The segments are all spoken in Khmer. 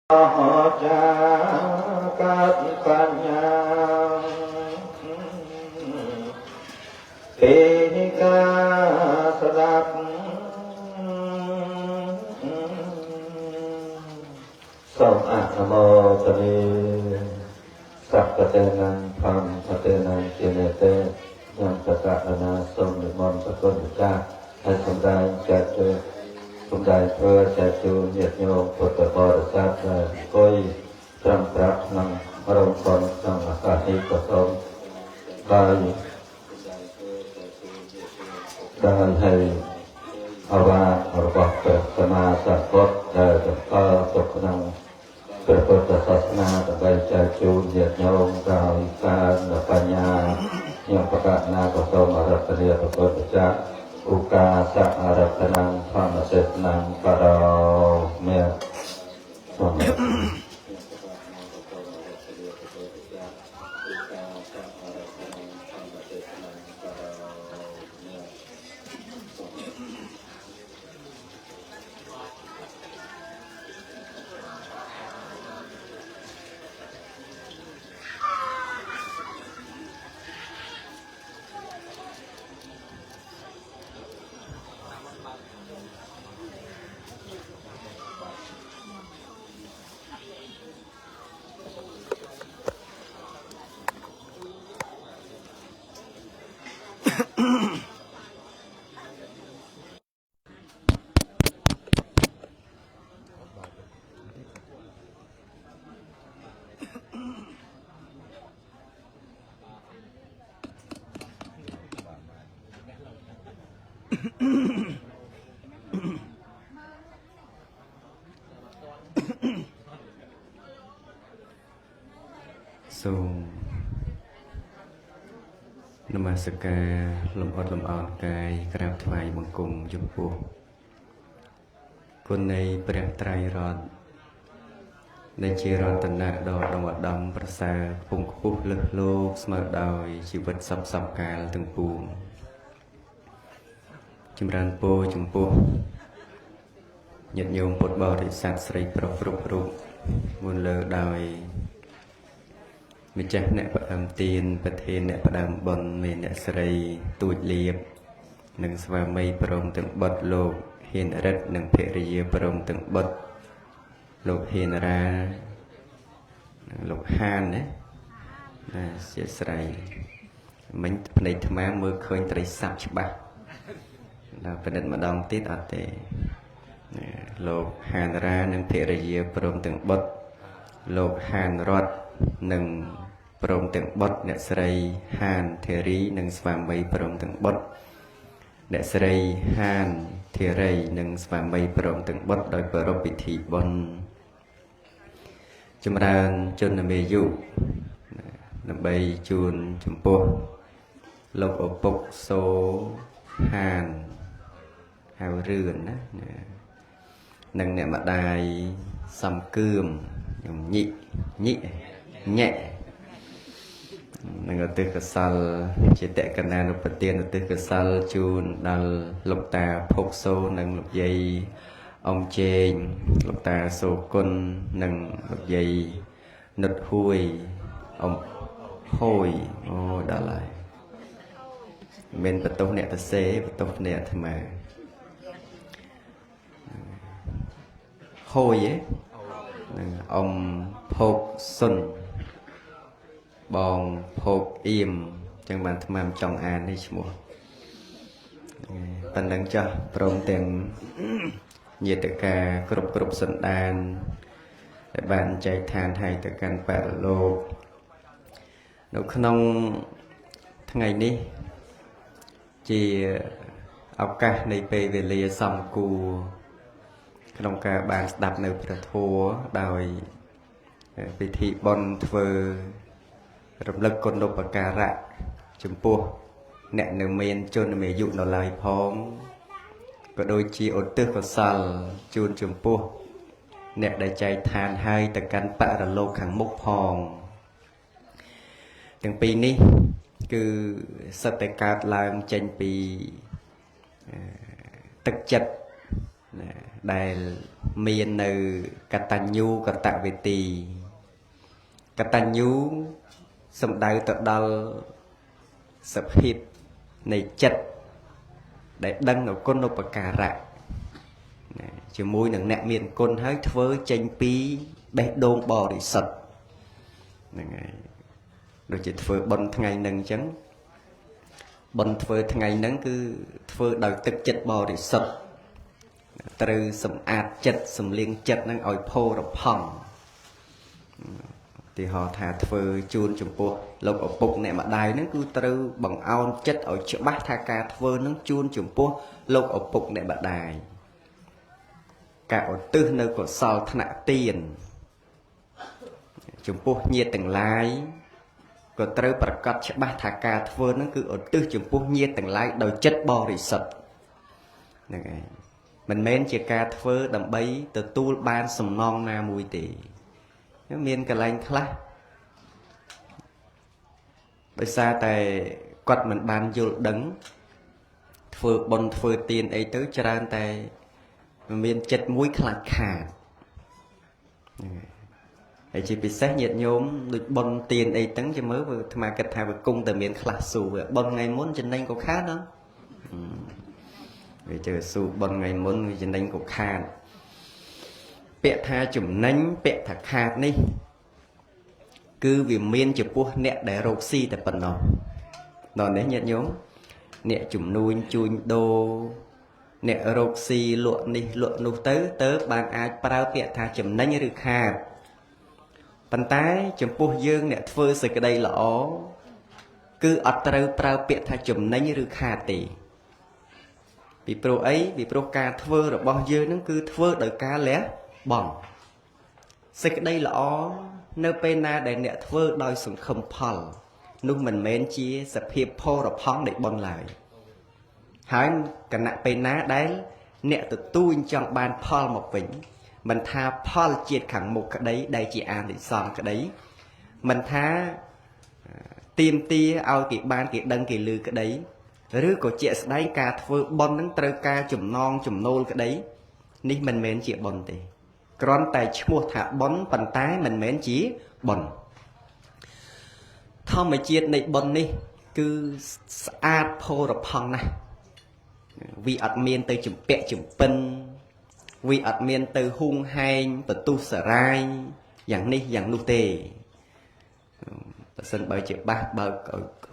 ចាកើតបញ្ញាទេនិកាស្ដាប់សូមអនុមោទនាសព្វតេនងធម្មសតេនងជានេតេញំតកណាសូមនិមន្តប្រគុណម្ចាស់ហើយសម្ដែងចែកជូនសម្ដែងធ្វើចែកជូនញាតិញោមពុទ្ធបរិស័ទដែលអង្គុយត្រឹមប្រាប់ក្នុងរោងបុណ្យក្នុងឱកាសនេះក៏សូមដោយដោយឲ្យអវាទរបស់ព្រះសម្មាសម្ពុទ្ធដែលតម្កល់ទុកក្នុងព្រះពុទ្ធសាសនាដើម្បីចែកជូនញាតិញោមដោយការបញ្ញាខ្ញុំប្រកាសណាក៏សូមអរគុណព្រះពុទ្ធម្ចាស់ឧកាសអរតនំធម្មទេសនំបរោមេសូម សូមនមស្ការលំអត់លំអោនកាយក្រាបថ្វាយបង្គំចំពោះគុណនៃព្រះត្រៃរតន៍ដែលជារតនៈដ៏ឧត្តមឧត្តមប្រសើរខ្ពង់ខ្ពស់លើសលោកស្មើដោយជីវិតសពសពកាលទាំងពួងចម្រើនពរចំពោះញាតិញោមពុទ្ធបរិស័ទស្រីប្រុសគ្រប់រូបមុនលើដោយម្ចាស់អ្នកផ្ដើមទានប្រធានអ្នកផ្ដើមបុណ្យមានអ្នកស្រីទូចលៀបនិងស្វាមីព្រមទាំងបុត្រលោកហ៊ានរិទ្ធនិងភរិយាព្រមទាំងបុត្រលោកហ៊ានរាលោកហានណាណាជាស្រីមិញភ្នែកអាត្មាមើលឃើញត្រីស័ព្ទច្បាស់ដល់ពិនិត្យម្ដងទៀតអត់ទេលោកហានរានិងភរិយាព្រមទាំងបុត្រលោកហានរតនិងព្រមទាំងបុត្រអ្នកស្រីហានធារីនិងស្វាមីព្រមទាំងបុត្រអ្នកស្រីហានធារីនិងស្វាមីព្រមទាំងបុត្រដោយប្រារព្ធពិធីបុណ្យចម្រើនជនមាយុដើម្បីជូនចំពោះលោកឪពុកសូហានហៅរឿនណានិងអ្នកម្ដាយសំគឿមខ្ញុំញិញិញែនឹងឧទ្ទិសកុសលជាតកណានុបទានឧទ្ទិសកុសលជូនដល់លោកតាភោគសូនិងលោកយាយអំជេងលោកតាសូគុណនិងលោកយាយនុតហួយអំហួយអូដល់ហើយមិនបន្ទោសអ្នកតសេបន្ទោសអ្នកអាត្មាហួយនឹងអំភោគសុនបងភោគអៀមចឹងបានអាត្មាមិនចង់អាននេះឈ្មោះប៉ុណ្ណឹងចោះព្រមទាំងញាតិកាគ្រប់គ្រប់សន្តានដែលបានចែកឋានឲ្យទៅកាន់បរលោកនៅក្នុងថ្ងៃនេះជាឱកាសនៃពេលវេលាសំគួរក្នុងការបានស្ដាប់នៅព្រះធម៌ដោយពិធីបុណ្យធ្វើរំលឹកគុណូបការៈចំពោះអ្នកនៅមានជនមានអាយុនៅឡើយផងក៏ដូចជាឧទ្ទិសកុសលជូនចំពោះអ្នកដែលចែកឋានហើយទៅកាន់បរលោកខាងមុខផងទាំងពីរនេះគឺសិតតែកើតឡើងចេញពីទឹកចិត្តដែល មាននៅកតញ្ញូកតវេទីកតញ្ញូសំដៅទៅដល់សភាពនៃចិត្តដែលដឹងនៅគុណឧបការៈជាមួយនឹងអ្នកមានគុណហើយធ្វើចេញពីបេះដូងបរិសុទ្ធហ្នឹងហើយដូចជាធ្វើបុណ្យថ្ងៃហ្នឹងអញ្ចឹងបុណ្យធ្វើថ្ងៃហ្នឹងគឺធ្វើដោយទឹកចិត្តបរិសុទ្ធត្រូវសម្អាតចិត្តសម្លៀងចិត្តហ្នឹងឲ្យផូរផង់ទីហោថាធ្វើជូនចំពោះលោកឪពុកអ្នកម្ដាយហ្នឹងគឺត្រូវបង្អោនចិត្តឲ្យច្បាស់ថាការធ្វើហ្នឹងជូនចំពោះលោកឪពុកអ្នកម្ដាយការឧទ្ទិសនៅកុសលថ្នាក់ទានចំពោះញាតិទាំងឡាយក៏ត្រូវប្រកាសច្បាស់ថាការធ្វើហ្នឹងគឺឧទ្ទិសចំពោះញាតិទាំងឡាយដោយចិត្តបរិសុទ្ធហ្នឹងឯងមិនមែនជាការធ្វើដើម្បីទទួលបានសំណងណាមួយទេមានកន្លែងខ្លះដោយសារតែគាត់មិនបានយល់ដឹងធ្វើបុណ្យធ្វើទានអីទៅច្រើនតែមានចិត្តមួយខ្លាចខាតហើយជាពិសេសញាតិញោមដូចបុណ្យទានអីហ្នឹងជាមើលអាត្មាគិតថាវាគង់តែមានខ្លះស៊ូបុណ្យថ្ងៃមុនចំណេញក៏ខាតណាវាជឿស៊ូបុណ្យថ្ងៃមុនវាចំណេញក៏ខាតពាក្យថាចំណេញពាក្យថាខាតនេះគឺវាមានចំពោះអ្នកដែលរកស៊ីតែប៉ុណ្ណោះដល់នេះញាតិញោមអ្នកជំនួញជួញដូរអ្នករកស៊ីលក់នេះលក់នោះទៅទៅបានអាចប្រើពាក្យថាចំណេញឬខាតប៉ុន្តែចំពោះយើងអ្នកធ្វើសេចក្តីល្អគឺអត់ត្រូវប្រើពាក្យថាចំណេញឬខាតទេពីព្រោះអីពីព្រោះការធ្វើរបស់យើងនឹងគឺធ្វើដោយការលះបង់សេចក្តីល្អនៅពេលណាដែលអ្នកធ្វើដោយសង្ឃឹមផលនោះមិនមែនជាសភាពផូរផង់នៃបុណ្យឡើយហើយគណៈពេលណាដែលអ្នកទទួលចង់បានផលមកវិញមិនថាផលជាតិខាងមុខក្តីដែលជាអានិសង្សក្តីមិនថាទៀមទាឲ្យគេបានគេដឹងគេឮក្តីឬក៏ជាក់ស្ដែងការធ្វើបុណ្យនឹងត្រូវការចំណងចំណូលក្តីនេះមិនមែនជាបុណ្យទេគ្រាន់តែឈ្មោះថាបុណ្យប៉ុន្តែមិនមែនជាបុណ្យធម្មជាតិនៃបុណ្យនេះគឺស្អាតផូរផង់ណាស់វាអត់មានទៅជំពាក់ជំពិនវាអត់មានទៅហួងហែងបន្ទុះសរាយយ៉ាងនេះយ៉ាងនោះទេបើសិនបើជាបាសបើឲ្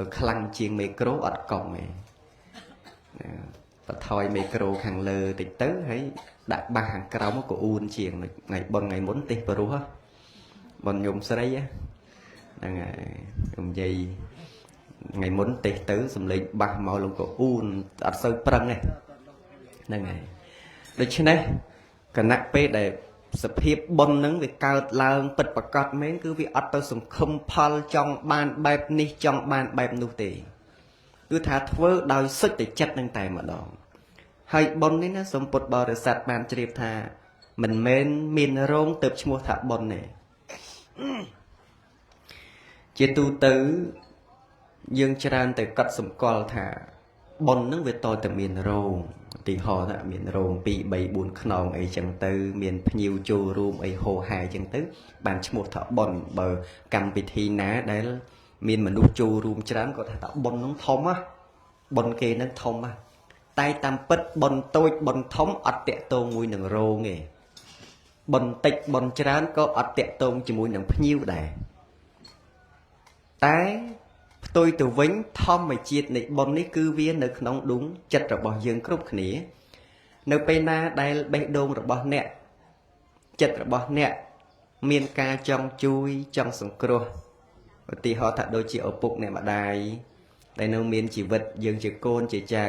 យខ្លាំងជាងមេក្រូអត់កង់ទេបន្ថយមេក្រូខាងលើតិចទៅហើយដាក់បាសខាងក្រោមក៏អួនជាងថ្ងៃបុណ្យថ្ងៃមុនទេសព្រោះបុណ្យញោមស្រីហ្នឹងហើយខ្ញុំនិយាយថ្ងៃមុនទេសទៅសំឡេងបាសមកលោកក៏អួនអត់សូវប្រឹងទេហ្នឹងហើយដូច្នេះគណៈពេលដែលសភាពបុណ្យនឹងវាកើតឡើងពិតប្រកបមែនគឺវាអត់ទៅសង្ឃឹមផលចង់បានបែបនេះចង់បានបែបនោះទេគឺថាធ្វើដោយសុទ្ធតែចិត្តនឹងតែម្ដងហើយបុណ្យនេះណាសូមពុទ្ធបរិស័ទបានជ្រាបថាមិនមែនមានរោងទៅឈ្មោះថាបុណ្យទេជាទូទៅយើងច្រើនតែកត់សម្គាល់ថាបុណ្យនឹងវាតតែមានរោងឧទាហរណ៍ថាមានរោង2 3 4ខ្នងអីចឹងទៅមានភ្ញៀវចូលរួមអីហោហែចឹងទៅបានឈ្មោះថាបុណ្យបើកម្មពិធីណាដែលមានមនុស្សចូលរួមច្រើនក៏ថាបុណ្យនឹងធំណាបុណ្យគេនឹងធំណាតែតាមពិតបុណ្យតូចបុណ្យធំអត់តាក់ទងមួយនឹងរោងទេបុណ្យតិចបុណ្យច្រើនក៏អត់តាក់ទងជាមួយនឹងភ្ញៀវដែរតែផ្ទុយទៅវិញធម្មជាតិនៃបុណ្យនេះគឺវានៅក្នុងដួងចិត្តរបស់យើងគ្រប់គ្នានៅពេលណាដែលបេះដូងរបស់អ្នកចិត្តរបស់អ្នកមានការចង់ជួយចង់សង្គ្រោះឧទាហរណ៍ថាដូចជាឪពុកអ្នកម្ដាយដែលនៅមានជីវិតយើងជាកូនជាចៅ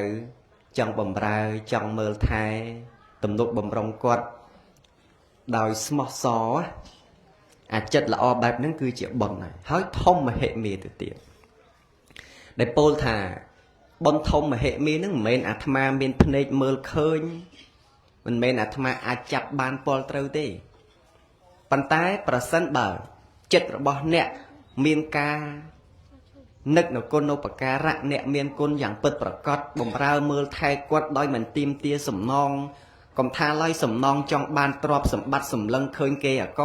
ចង់បំរើចង់មើលថែទំនុកបំរុងគាត់ដោយស្មោះសរអាចិត្តល្អបែបហ្នឹងគឺជាបុណ្យហើយធំមហិមាទៅទៀតដែលពោលថាបុណ្យធំមហិមាហ្នឹងមិនមែនអាត្មាមានភ្នែកមើលឃើញមិនមែនអាត្មាអាចចាប់បានពលត្រូវទេប៉ុន្តែប្រសិនបើចិត្តរបស់អ្នកមានការនឹកនៅគុណឧបការៈអ្នកមានគុណយ៉ាងពិតប្រាកដបំរើមើលថែគាត់ដោយមិនទាមទារសំណង កុំថាឡើយសំណងចង់បានទ្រព្យសម្បត្តិសម្លឹងឃើញគេអក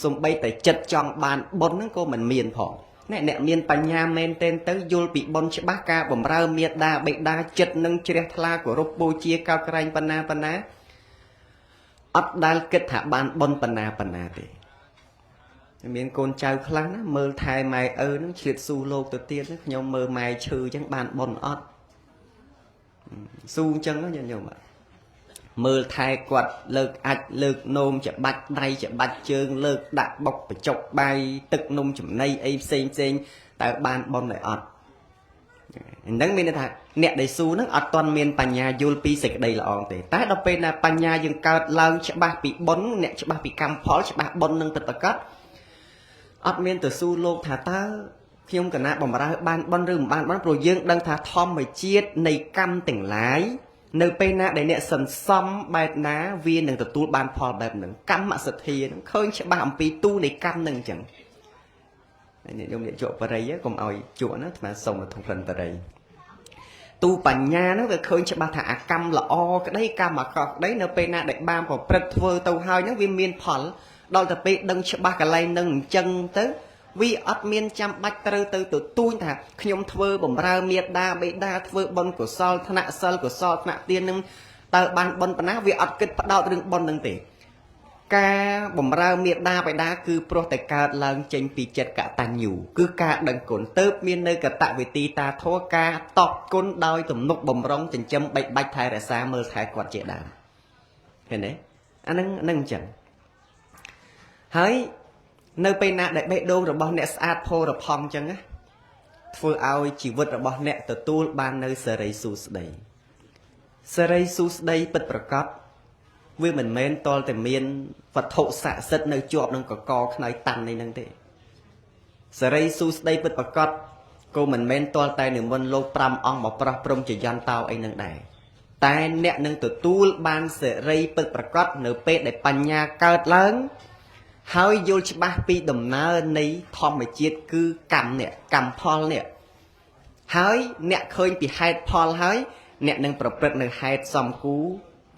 សំបីតែចិត្តចង់បានបុណ្យហ្នឹងក៏មិនមានផងអ្នកមានបញ្ញាមែនទែនទៅយល់ពីបុណ្យច្បាស់ការបំរើមេដាបិតាចិត្តនឹងជ្រះថ្លាគោរពបូជាកោតក្រែងបណ្ណាបណ្ណាអត់ដែលគិតថាបានបុណ្យបណ្ណាបណ្ណាទេមានកូនចៅខ្លះណាមើលថែម៉ែឪនឹងឆ្លៀតស៊ូលោកទៅទៀតខ្ញុំមើលម៉ែឈឺអញ្ចឹងបានបុណ្យអត់ស៊ូអញ្ចឹងញាតិញោមមើលថែគាត់លើកអាចលើកនោមច្បាច់ដៃច្បាច់ជើងលើកដាក់បុកបញ្ចុកបាយទឹកនំចំណីអីផ្សេងផ្សេងតើបានបុណ្យឬអត់អញ្ចឹងមានន័យថាអ្នកដែលស៊ូនឹងអត់ទាន់មានបញ្ញាយល់ពីសេចក្តីល្អទេតែដល់ពេលណាបញ្ញាយើងកើតឡើងច្បាស់ពីបុណ្យអ្នកច្បាស់ពីកម្មផលច្បាស់បុណ្យនឹងពិតប្រាកដអត់មានទៅស៊ូលោកថាតើខ្ញុំកណាបំរើបានបុណ្យឬមិនបានបុណ្យព្រោះយើងដឹងថាធម្មជាតិនៃកម្មទាំងឡាយនៅពេលណាដែលអ្នកសន្សំបែបណាវានឹងទទួលបានផលបែបហ្នឹងកម្មសទ្ធាហ្នឹងឃើញច្បាស់អំពីទូនៃកម្មហ្នឹងអញ្ចឹងអ្នកញោមអ្នកជក់បរិយកុំឲ្យជក់ណាអាត្មាសុំទៅធំក្លិនបរិយទូបញ្ញាហ្នឹងវាឃើញច្បាស់ថាអាកម្មល្អក្តីកម្មអាក្រក់ក្តីនៅពេលណាដែលបានប្រព្រឹត្តធ្វើទៅហើយហ្នឹងវាមានផលដល់ទៅពេលដឹងច្បាស់កន្លែងហ្នឹងអញ្ចឹងទៅវាអត់មានចាំបាច់ត្រូវទៅទទូចថាខ្ញុំធ្វើបំរើមេដាបេដាធ្វើបុណ្យកុសលថ្នាក់សិលកុសលថ្នាក់ទាននឹងតើបានបុណ្យប៉ុណ្ណាវាអត់គិតផ្ដោតរឿងបុណ្យនឹងទេការបំរើមេដាបេដាគឺព្រោះតែកើតឡើងចេញពីចិត្តកតញ្ញូគឺការដឹងគុណទៅមាននៅកតវេទីតាធម៌ការតបគុណដោយទំនុកបំរុងចិញ្ចឹមបីបាច់ថែរក្សាមើលថែគាត់ជាដើមឃើញទេអានឹងនឹងអញ្ចឹងហើយនៅពេលណាដែលបេះដូងរបស់អ្នកស្អាតផូរផង់អញ្ចឹងណាធ្វើឲ្យជីវិតរបស់អ្នកទទួលបាននៅសេរីសួស្តីសេរីសួស្តីពិតប្រាកដវាមិនមែនតលតែមានវត្ថុស័ក្តិសិទ្ធិនៅជាប់នឹងកកខ្នើយតាន់នេះនឹងទេសេរីសួស្តីពិតប្រាកដក៏មិនមែនតលតែនិមន្តលោក5អង្គមកប្រោះព្រំជាយន្តោអីនឹងដែរតែអ្នកនឹងទទួលបានសេរីពិតប្រាកដនៅពេលដែលបញ្ញាកើតឡើងហើយយល់ច្បាស់ពីដំណើរនៃធម្មជាតិគឺកម្មនេះកម្មផលនេះហើយអ្នកឃើញពីហេតុផលហើយអ្នកនឹងប្រព្រឹត្តនៅហេតុសំគូ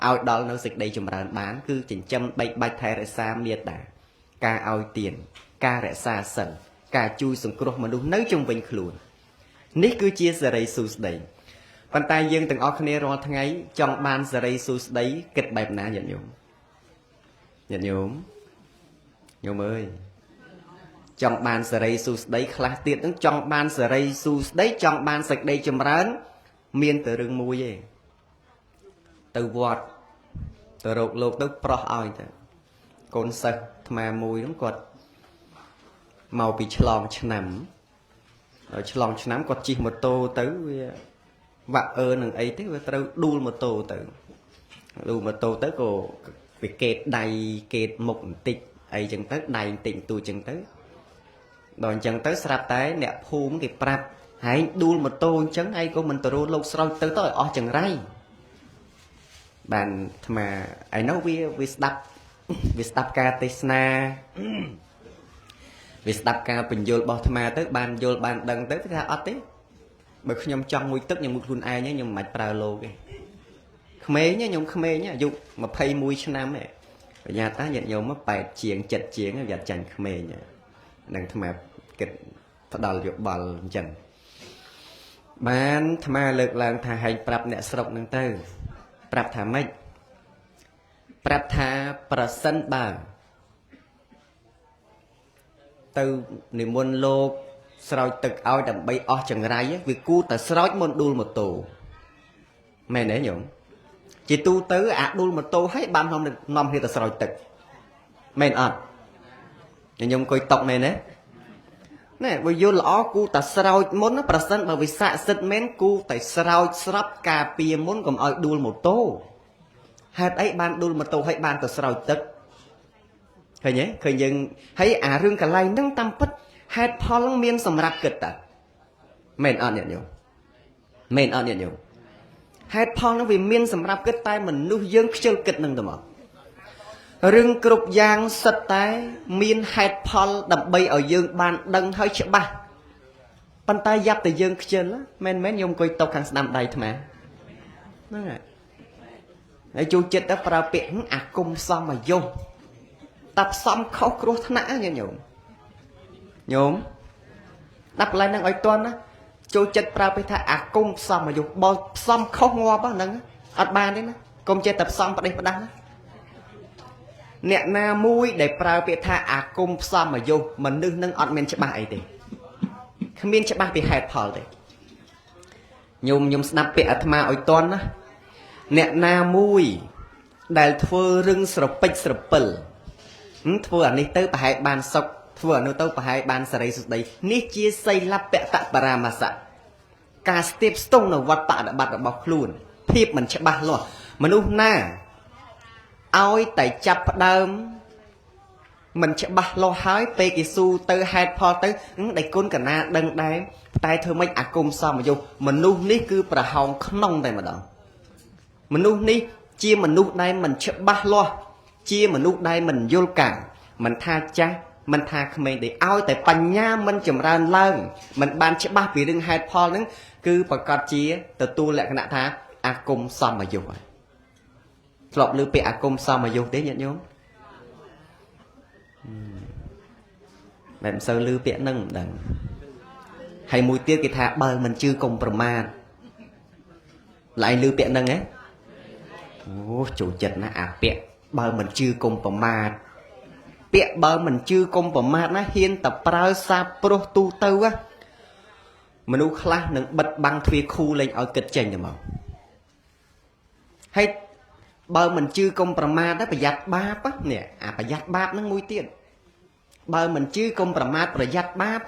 ឲ្យដល់នៅសេចក្តីចម្រើនបានគឺចិញ្ចឹមបីបាច់ថែរក្សាមេត្តាការឲ្យទានការរក្សាសិលការជួយសង្គ្រោះមនុស្សនៅជុំវិញខ្លួននេះគឺជាសេរីសួស្តីប៉ុន្តែយើងទាំងអស់គ្នារាល់ថ្ងៃចង់បានសេរីសួស្តីគិតបែបណាញាតិញោមញាតិញោមញោមអើយចង់បានសេរីសួស្តីខ្លះទៀតនឹងចង់បានសេរីសួស្តីចង់បានសេចក្តីចម្រើនមានតែរឿងមួយទេទៅវត្តទៅរកលោកទៅប្រោះឲ្យទៅកូនសិស្សអាត្មាមួយហ្នឹងគាត់មកពីឆ្លងឆ្នាំដល់ឆ្លងឆ្នាំគាត់ជិះម៉ូតូទៅវាវាក់អឺនឹងអីទេវាត្រូវដួលម៉ូតូទៅដួលម៉ូតូទៅក៏វាកេតដៃកេតមុខបន្តិចអីចឹងទៅដៃបន្តិចបន្តួចចឹងទៅដល់អញ្ចឹងទៅស្រាប់តែអ្នកភូមិគេប្រាប់ហែងដួលម៉ូតូអញ្ចឹងឯងក៏មិនទៅរកលោកស្រោចទៅទៅឲ្យអស់ចង្រៃបានអាត្មាឯនោះវាស្ដាប់វាស្ដាប់ការទេសនាវាស្ដាប់ការបញ្យល់របស់អាត្មាទៅបានយល់បានដឹងទៅថាអត់ទេបើខ្ញុំចង់មួយទឹកខ្ញុំមួយខ្លួនឯងខ្ញុំមិនបាច់ប្រើលោកទេក្មេងខ្ញុំក្មេងអាយុ21ឆ្នាំឯងបញ្ញាតាញាតិញោម8ជាង7ជាងវាអត់ចាញ់ក្មេងនឹងអាត្មាគិតផ្ដល់យោបល់អញ្ចឹងបានអាត្មាលើកឡើងថាហែងប្រាប់អ្នកស្រុកនឹងទៅប្រាប់ថាម៉េចប្រាប់ថាប្រសិនបើទៅនិមន្តលោកស្រោចទឹកឲ្យដើម្បីអស់ចង្រៃវាគួរតែស្រោចមុនដួលម៉ូតូមែនទេញោមជាទូទៅអាដួលម៉ូតូឲ្យបាននាំគ្នាទៅស្រោចទឹកមែនអត់ញោមអង្គុយតុកមែនទេណែបើយល់ល្អគូតែស្រោចមុនប្រសិនបើវាស័ក្តិសិទ្ធិមែនគូតែស្រោចស្រាប់ការពារមុនកុំឲ្យដួលម៉ូតូហេតុអីបានដួលម៉ូតូឲ្យបានទៅស្រោចទឹកឃើញទេឃើញយើងហើយអារឿងកន្លែងហ្នឹងតាមពិតហេតុផលហ្នឹងមានសម្រាប់គិតតើមែនអត់ញាតិញោមមែនអត់ញាតិញោមហេតុផលហ្នឹងវាមានសម្រាប់គិតតែមនុស្សយើងខ្ជិលគិតហ្នឹងទៅមករឿងគ្រប់យ៉ាងសិតតែមានហេតុផលដើម្បីឲ្យយើងបានដឹងហើយច្បាស់ប៉ុន្តែយ៉ាប់តែយើងខ្ជិលមែនមែនញោមអង្គុយតុកខាងស្ដាំដៃអាត្មាហ្នឹងហើយ ហើយចូលចិត្តទៅប្រើពាក្យអាគមសមយុទ្ធតែផ្សំខុសគ្រោះថ្នាក់ញាតិញោមញោមដាក់កន្លែងហ្នឹងឲ្យតន់ណាចូលចិត្តប្រើពាក្យថាអាគមផ្សំអាយុបើផ្សំខុសងាប់ហ្នឹងអត់បានទេណាកុំចេះតែផ្សំផ្ដេសផ្ដាស់ណាអ្នកណាមួយដែលប្រើពាក្យថាអាគមផ្សំអាយុមនុស្សនឹងអត់មានច្បាស់អីទេគ្មានច្បាស់ពីហេតុផលទេញោមខ្ញុំស្ដាប់ពាក្យអាត្មាឲ្យតន់ណាអ្នកណាមួយដែលធ្វើរឹងស្រពេចស្រពិលធ្វើអានេះទៅប្រហែលបានសុខធ្វើអានោះទៅប្រហែលបានសេរីសុស្ដីនេះជាសីលពតបរាមសៈការស្ទាបស្ទង់នៅវត្តបដិបត្តិរបស់ខ្លួនភាពមិនច្បាស់លាស់មនុស្សណាឲ្យតែចាប់ផ្ដើមមិនច្បាស់លាស់ហើយពេលគេស៊ូទៅហេតុផលទៅដៃគុណកណាដឹងដែរតែធ្វើម៉េចអាគមសមយុទ្ធមនុស្សនេះគឺប្រហោងក្នុងតែម្ដងមនុស្សនេះជាមនុស្សដែលមិនច្បាស់លាស់ជាមនុស្សដែលមិនយល់ការមិនថាចាស់មិនថាក្មេងទេឲ្យតែបញ្ញាមិនចម្រើនឡើងមិនបានច្បាស់ពីរឿងហេតុផលហ្នឹងគឺប្រកាសជាទទួលលក្ខណៈថាអាគមសមយុទ្ធហើយធ្លាប់ឮពាក្យអាគមសមយុទ្ធទេញាតិញោមមិនសូវឮពាក្យហ្នឹងមិនដឹងហើយមួយទៀតគេថាបើមិនជឿកុំប្រមាថឡែងឮពាក្យហ្នឹងហ៎អូចូលចិត្តណាស់អាពាក្យបើមិនជឿកុំប្រមាថពាក្យបើមិនជឿកុំប្រមាថណាហ៊ានតែប្រើសាបព្រោះទូទៅមនុស្សខ្លះនឹងបិទបាំងទ្វារខូលែងឲ្យគិតចេញទៅមកហើយបើមិនជឿកុំប្រមាថប្រយ័ត្នបាបនេះអាប្រយ័ត្នបាបហ្នឹងមួយទៀតបើមិនជឿកុំប្រមាថប្រយ័ត្នបាប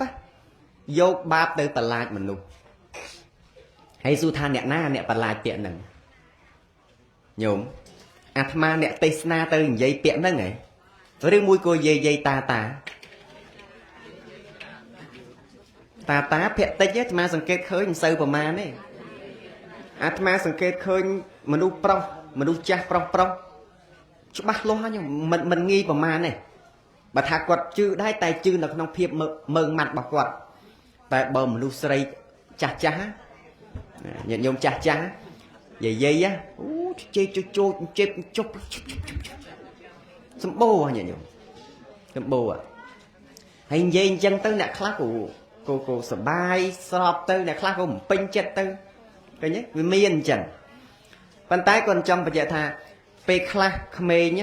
យកបាបទៅបន្លាចមនុស្សហើយសួរថាអ្នកណាអ្នកបន្លាចពាក្យហ្នឹងញោមអាត្មាអ្នកទេសនាទៅនិយាយពាក្យហ្នឹងហ៎ឬមួយក៏យាយយាយតាតាតាតាភាកតិចអាត្មាសង្កេតឃើញមិនសូវប្រមាណទេអាត្មាសង្កេតឃើញមនុស្សប្រុសមនុស្សចាស់ប្រុសប្រុសច្បាស់លាស់ហ្នឹងមិនងាយប្រមាណទេបើថាគាត់ជឿដែរតែជឿនៅក្នុងភាពមើងម៉ាត់របស់គាត់តែបើមនុស្សស្រីចាស់ចាស់ញាតិញោមចាស់ចាស់យាយយាយអូជេរជោចជេរជប់សម្បូរញាតិញោមសម្បូរហើយនិយាយអញ្ចឹងទៅអ្នកខ្លះក៏សបាយស្របទៅអ្នកខ្លះក៏មិនពេញចិត្តទៅឃើញទេវាមានអញ្ចឹងប៉ុន្តែគាត់ចង់បញ្ជាក់ថាពេលខ្លះក្មេង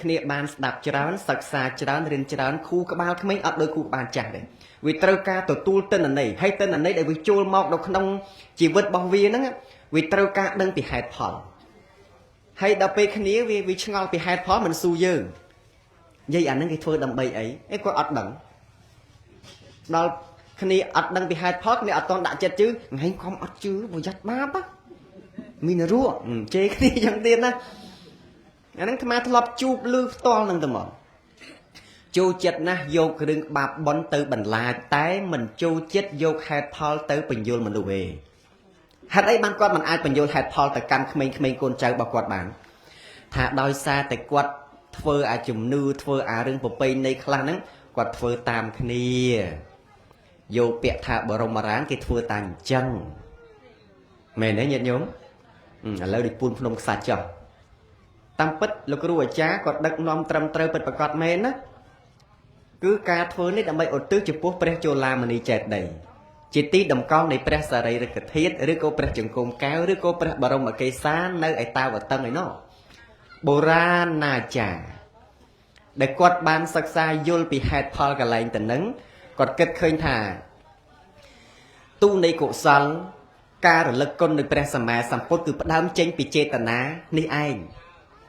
គ្នាបានស្ដាប់ច្រើនសិក្សាច្រើនរៀនច្រើនខួរក្បាលក្មេងអត់ដូចខួរក្បាលចាស់ទេវាត្រូវការទទួលទិន្នន័យហើយទិន្នន័យដែលវាចូលមកនៅក្នុងជីវិតរបស់វាហ្នឹងវាត្រូវការដឹងពីហេតុផលហើយដល់ពេលគ្នាវាឆ្ងល់ពីហេតុផលមិនស៊ូយើងនិយាយអាហ្នឹងគេធ្វើដើម្បីអីអីគាត់អត់ដឹងដល់គ្នាអត់ដឹងពីហេតុផលគ្នាអត់តន់ដាក់ចិត្តជឿថ្ងៃខំអត់ជឿប្រយ័ត្នបាបមានរក់ជេរគ្នាយ៉ាងទៀតណាអាហ្នឹងអាត្មាធ្លាប់ជួបឮផ្ទាល់ហ្នឹងទៅមកចូលចិត្តណាស់យករឿងបាបបុណ្យទៅបន្លាចតែមិនចូលចិត្តយកហេតុផលទៅបញ្យល់មនុស្សទេហេតុអីបានគាត់មិនអាចបញ្យល់ហេតុផលទៅកាន់ក្មេងៗកូនចៅរបស់គាត់បានថាដោយសារតែគាត់ធ្វើអាជំនឿធ្វើអារឿងប្រពៃណីខ្លះហ្នឹងគាត់ធ្វើតាមគ្នាយកពាក្យថាបរមរានគេធ្វើតាមអញ្ចឹងមែនទេញាតិញោមឥឡូវដូចពូនភ្នំខ្សាច់ចុះតាមពិតលោកគ្រូអាចារ្យគាត់ដឹកនាំត្រឹមត្រូវពិតប្រាកដមែនណាគឺការធ្វើនេះដើម្បីឧទ្ទិសចំពោះព្រះជលាមនីចេតិយជាទីតម្កល់នៃព្រះសារីរិកធាតុឬក៏ព្រះចង្គមកែវឬក៏ព្រះបរមកេសានៅឯតាវតឹងឯណោះបុរាណាចារ្យដែលគាត់បានសិក្សាយល់ពីហេតុផលកន្លែងទៅនឹងគាត់គិតឃើញថាទូនៃកុសលការរលឹកគុណនៃព្រះសម្មាសម្ពុទ្ធគឺផ្ដើមចេញពីចេតនានេះឯង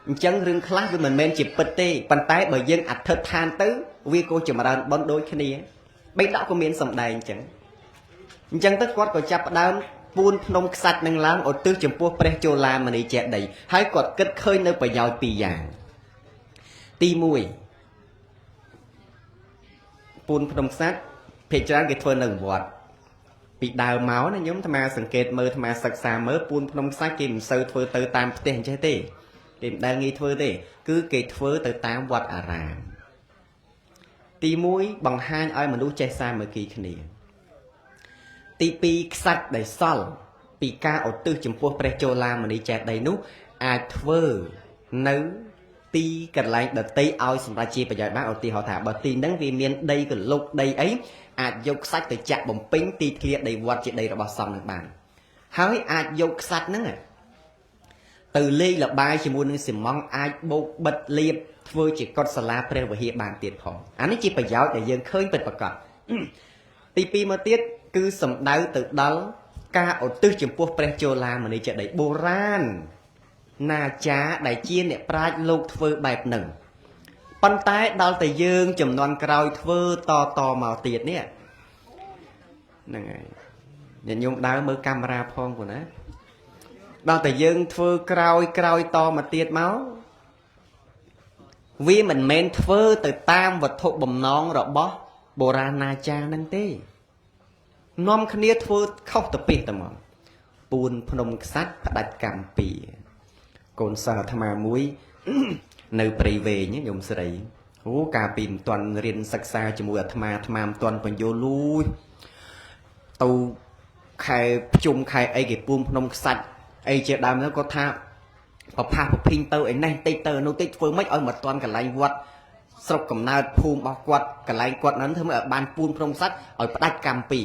អញ្ចឹងរឿងខ្លះវាមិនមែនជាពិតទេប៉ុន្តែបើយើងអធិដ្ឋានទៅវាក៏ចម្រើនបុណ្យដូចគ្នាបិដកក៏មានសម្ដែងអញ្ចឹងអញ្ចឹងទៅគាត់ក៏ចាប់ផ្ដើមពូនភ្នំខ្សាច់នឹងឡើងឧទ្ទិសចំពោះព្រះជលាមនីចេតិយហើយគាត់គិតឃើញនៅប្រយោជន៍ពីរយ៉ាងទី1ពូនភ្នំខ្សាច់ភាគច្រើនគេធ្វើនៅវត្តពីដើមមកណាញោមអាត្មាសង្កេតមើលអាត្មាសិក្សាមើលពូនភ្នំខ្សាច់គេមិនសូវធ្វើទៅតាមផ្ទះអញ្ចេះទេគេមិនដែលងាយធ្វើទេគឺគេធ្វើទៅតាមវត្តអារាមទី1បង្ហាញឲ្យមនុស្សចេះសាមគ្គីគ្នាទី2ខ្សាច់ដែលសល់ពីការឧទ្ទិសចំពោះព្រះជលាមនីចេតិយនោះ អាចធ្វើនៅទីកន្លែងដតីឲ្យសម្រាប់ជាប្រយោជន៍បានឧទាហរណ៍ថាបើទីហ្នឹងវាមានដីកលុកដីអីអាចយកខ្សាច់ទៅចាក់បំពេញទីធ្លាដីវត្តជាដីរបស់សង្ឃនឹងបានហើយអាចយកខ្សាច់ហ្នឹងទៅលេងលបាយជាមួយនឹងស៊ីម៉ង់អាចបោកបិទលាបធ្វើជាកុដិសាលាព្រះវិហារបានទៀតផងអានេះជាប្រយោជន៍ដែលយើងឃើញពិតប្រាកដទី2មកទៀតគឺសំដៅទៅដល់ការឧទ្ទិសចំពោះព្រះជលាមនីចេតិយបុរាណណាចាដែលជាអ្នកប្រាជ្ញលោកធ្វើបែបហ្នឹងប៉ុន្តែដល់តែយើងចំនួនក្រោយធ្វើតតមកទៀតនេះហ្នឹងហើយញាតិញោមដើរមើលកាមេរ៉ាផងព្រោះណាដល់តែយើងធ្វើក្រោយក្រោយតមកទៀតមកវាមិនមែនធ្វើទៅតាមវត្ថុបំណងរបស់បុរាណាចារ្យហ្នឹងទេនាំគ្នាធ្វើខុសទៅពីតែមកពួនភ្នំខ្សាច់ផ្ដាច់កម្ពីកូនសិស្សអាត្មាមួយនៅព្រៃវែងញោមស្រីអូកាលពីមិនទាន់រៀនសិក្សាជាមួយអាត្មាអាត្មាមិនទាន់បញ្យល់លូយទៅខែភ្ជុំខែអីគេពួនភ្នំខ្សាច់អីជាដើមទៅគាត់ថាប្រផាសប្រភីងទៅឯនេះតិចទៅនោះតិចធ្វើម៉េចឲ្យមកទាន់កន្លែងវត្តស្រុកកំណើតភូមិរបស់គាត់កន្លែងគាត់ហ្នឹងធ្វើម៉េចឲ្យបានពួនភ្នំខ្សាច់ឲ្យផ្ដាច់កម្ពី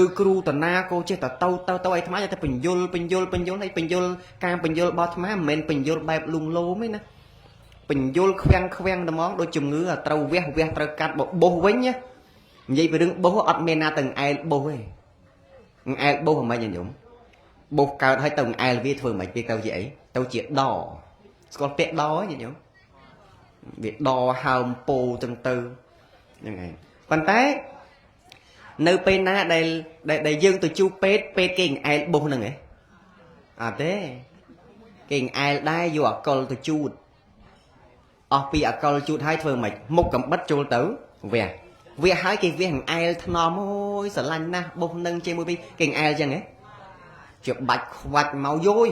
ឬគ្រូតាណាក៏ចេះតែទៅទៅទៅអីអាត្មាចេះតែបញ្យលបញ្យលបញ្យលហើយបញ្យលការបញ្យលរបស់អាត្មាមិនមែនបញ្យលបែបលួងលោមទេណាបញ្យលខ្វាំងខ្វាំងតែហ្មងដូចជំងឺត្រូវវះវះត្រូវកាត់បបោសវិញណានិយាយពីរឿងបោសអត់មានណាទៅអែលបោសទេអែលបោសហ្មងញោមបោសកើតហើយទៅអែលវាធ្វើមិនវាទៅជាអីទៅជាដស្គាល់ពាក្យដទេញោមវាដហើមពោចឹងទៅហ្នឹងហើយប៉ុន្តែនៅពេលណាដែលដែលយើងទៅជួបពេទ្យពេទ្យគេអែលបោសហ្នឹងហ៎អត់ទេគេអែលដែរយកអកុលទៅជូតអស់ពីអកុលជូតហើយធ្វើម៉េចមុខកំបិតចូលទៅវះវះហើយគេវះអែលថ្នមអូយស្រឡាញ់ណាស់បោសនឹងជាមួយពីគេអែលចឹងហ៎ជាបាច់ខ្វាច់មកយយ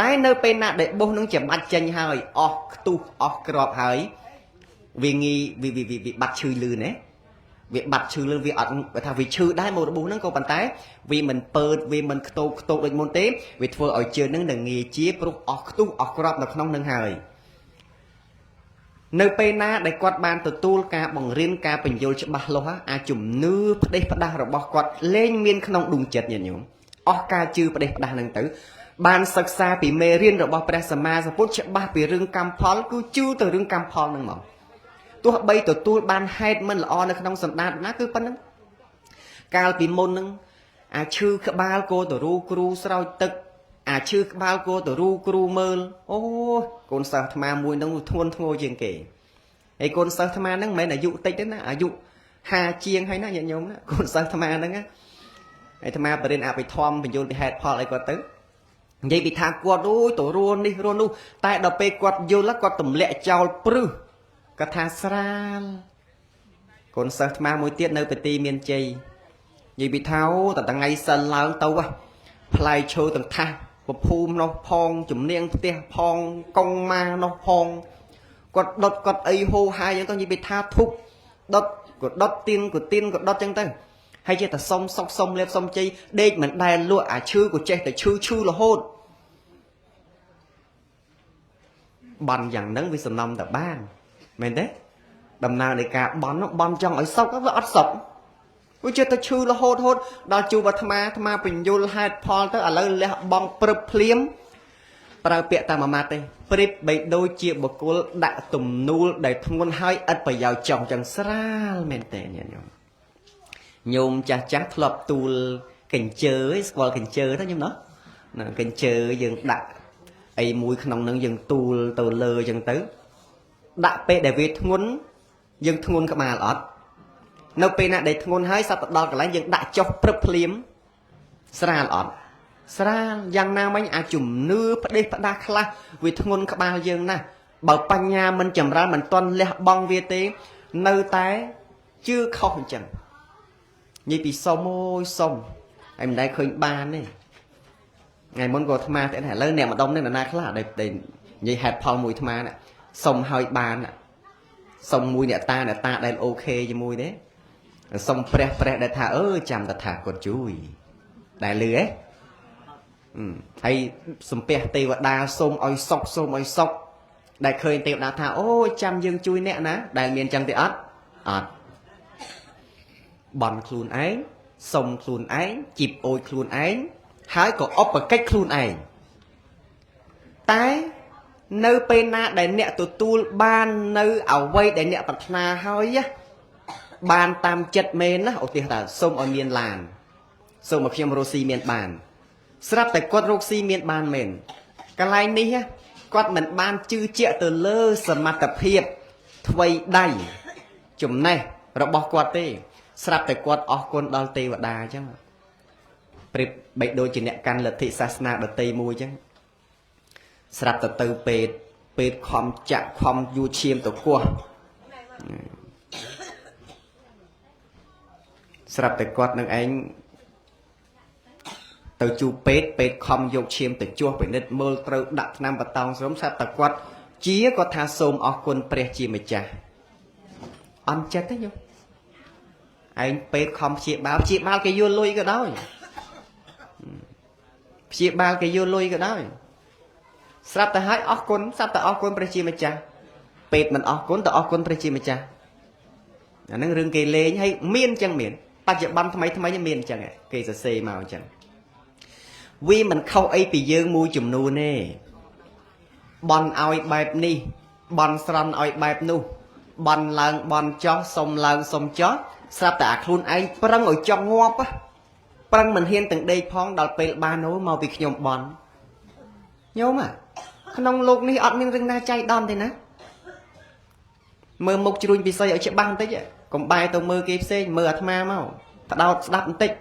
តែនៅពេលណាដែលបោសនឹងជាបាច់ចេញហើយអស់ខ្ទុះអស់ក្របហើយវាងាយវាវាបាត់ឈឺលឿនណាវាបាត់ឈឺលឿនវាអត់បើថាវាឈឺដែរមករបួសហ្នឹងក៏ប៉ុន្តែវាមិនពើតវាមិនខ្ទោកខ្ទោកដូចមុនទេវាធ្វើឲ្យជើងហ្នឹងនឹងងាយជាព្រោះអស់ខ្ទុះអស់ក្របនៅក្នុងហ្នឹងហើយនៅពេលណាដែលគាត់បានទទួលការបង្រៀនការបញ្យល់ច្បាស់លាស់អាជំនឿផ្ដេសផ្ដាស់របស់គាត់លែងមានក្នុងដួងចិត្តញាតិញោមអស់ការជឿផ្ដេសផ្ដាស់ហ្នឹងទៅបានសិក្សាពីមេរៀនរបស់ព្រះសម្មាសម្ពុទ្ធច្បាស់ពីរឿងកម្មផលគឺជឿទៅរឿងកម្មផលហ្នឹងមកទោះបីទទួលបានហេតុមិនល្អនៅក្នុងសន្តានណាគឺប៉ុណ្្នឹងកាលពីមុនហ្នឹងអាឈឺក្បាលគោទៅរូគ្រូស្រោចទឹកអាឈឺក្បាលគោទៅរូគ្រូមើលអូកូនសិស្សអាត្មាមួយហ្នឹងធ្ងន់ធ្ងរជាងគេហើយកូនសិស្សអាត្មាហ្នឹងមិនមែនអាយុតិចទេណាអាយុ50ជាងហើយណាញាតិញោមណាកូនសិស្សអាត្មាហ្នឹងណាអាត្មាបរិញ្ញាអភិធម្មបញ្យល់ពីហេតុផលអីគាត់ទៅនិយាយពីថាគាត់អូយទៅរួនេះរួនោះតែដល់ពេលគាត់យល់គាត់ទម្លាក់ចោលព្រឹសគាត់ថាស្រាលកូនសិស្សអាត្មាមួយទៀតនៅពទីមានជ័យនិយាយពីថាអូតថ្ងៃសិលឡើងទៅផ្លែឈើទាំងថាសពភូមិនោះផងជំនាងផ្ទះផងកងម៉ានោះផងគាត់ដុតគាត់អីហូហាយអញ្ចឹងទៅនិយាយពីថាធុបដុតក៏ដុតទៀនក៏ទៀនក៏ដុតអញ្ចឹងទៅហើយចេះតែសុំសុកសុំលេបសុំជ័យដេកមិនដែលលក់អាឈឺក៏ចេះតែឈឺឈឺរហូតបន់យ៉ាងហ្នឹងវាសំណំតែបានមែនទេដំណើរនៃការបន់បន់ចង់ឲ្យសុកវាអត់សុកវាចេះតែឈឺរហូតហូតដល់ជួបអាត្មាអាត្មាបញ្យលហេតុផលទៅឥឡូវលះបង់ព្រឹបភ្លាមប្រើពាក្យតាមមួយម៉ាត់ទេព្រៀបបីដូចជាបុគ្គលដាក់ទំនួលដែលធ្ងន់ហើយឥតប្រយោជន៍ចង់ចឹងស្រាលមែនទេញាតិញោមញោមចាស់ចាស់ធ្លាប់ទូលកញ្ជើស្គាល់កញ្ជើទៅញោមណោះណាកញ្ជើយើងដាក់អីមួយក្នុងនឹងយើងទូលទៅលើចឹងទៅដាក់ពេលដែលវាធ្ងន់យើងធ្ងន់ក្បាលអត់នៅពេលណាដែលធ្ងន់ហើយសត្វទៅដល់កន្លែងយើងដាក់ចុះព្រឹបភ្លាមស្រាលអត់ស្រាលយ៉ាងណាមិញអាជំនឿផ្ដេសផ្ដាស់ខ្លះវាធ្ងន់ក្បាលយើងណាស់បើបញ្ញាមិនចម្រើនមិនទាន់លះបង់វាទេនៅតែជឿខុសអញ្ចឹងនិយាយពីសុំអូយសុំហើយមិនដែលឃើញបានទេថ្ងៃមុនក៏អាត្មាតែឥឡូវអ្នកម្ដុំនេះនរណាខ្លះដែលនិយាយហេតុផលមួយអាត្មាសុំហើយបានសុំមួយអ្នកតាអ្នកតាដែលអូខេជាមួយទេសុំព្រះព្រះដែលថាអឺចាំតថាគាត់ជួយដែលលឺហ៎ ហើយសំពះទេវតាសូមឲ្យសុខសូមឲ្យសុខដែលឃើញទេវតាថាអូចាំយើងជួយអ្នកណាដែលមានចឹងទេអត់អត់បន់ខ្លួនឯងសុំខ្លួនឯងជីបអូចខ្លួនឯងហើយក៏ឧបកិច្ចខ្លួនឯងតែនៅពេលណាដែលអ្នកទទួលបាននៅអ្វីដែលអ្នកប្រាថ្នាហើយបានតាមចិត្តមែនណាឧទាហរណ៍ថាសូមឲ្យមានឡានសូមឲ្យខ្ញុំរកស៊ីមានបានស្រាប់តែគាត់រកស៊ីមានបានមែនកន្លែងនេះគាត់មិនបានជឿជាក់ទៅលើសមត្ថភាពថ្វីដៃចំណេះរបស់គាត់ទេស្រាប់តែគាត់អស់គុណដល់ទេវតាអញ្ចឹងប្រៀបបីដូចជាអ្នកកាន់លទ្ធិសាសនាដទៃមួយអញ្ចឹងស្រាប់តែទៅពេទ្យពេទ្យខំចាក់ខំយូឈាមទៅគោះស្រាប់តែគាត់នឹងឯងទៅជួបពេទ្យពេទ្យខំយកឈាមទៅជួសពិនិត្យមើលត្រូវដាក់ថ្នាំបតោងស្រោមស្រាប់តែគាត់ជាគាត់ថាសូមអរគុណព្រះជាម្ចាស់អន់ចិត្តទេញោមឯងពេទ្យខំព្យាបាលព្យាបាលគេយកលុយក៏ដោយព្យាបាលគេយកលុយក៏ដោយស្រាប់តែឲ្យអរគុណស្រាប់តែអរគុណព្រះជាម្ចាស់ពេទ្យមិនអរគុណតែអរគុណព្រះជាម្ចាស់អាហ្នឹងរឿងគេលេងហើយមានចឹងមានបច្ចុប្បន្នថ្មីថ្មីមានចឹងគេសរសេរមកចឹងវាមិនខុសអីពីយើងមួយចំនួនទេបន់ឲ្យបែបនេះបន់ស្រន់ឲ្យបែបនោះបន់ឡើងបន់ចោះសុំឡើងសុំចោះស្រាប់តែអាខ្លួនឯងប្រឹងឲ្យចង់ងាប់ប្រឹងមិនហ៊ានទាំងដេកផងដល់ពេលបានអូមកពីខ្ញុំបន់ញោមក្នុងលោកនេះអត់មានរឿងណាចៃដន្យទេណាមើលមុខជ្រួញពិសីឲ្យច្បាស់បន្តិចកុំបែរទៅមើលគេផ្សេងមើលអាត្មាមកផ្ដោតស្ដាប់បន្តិច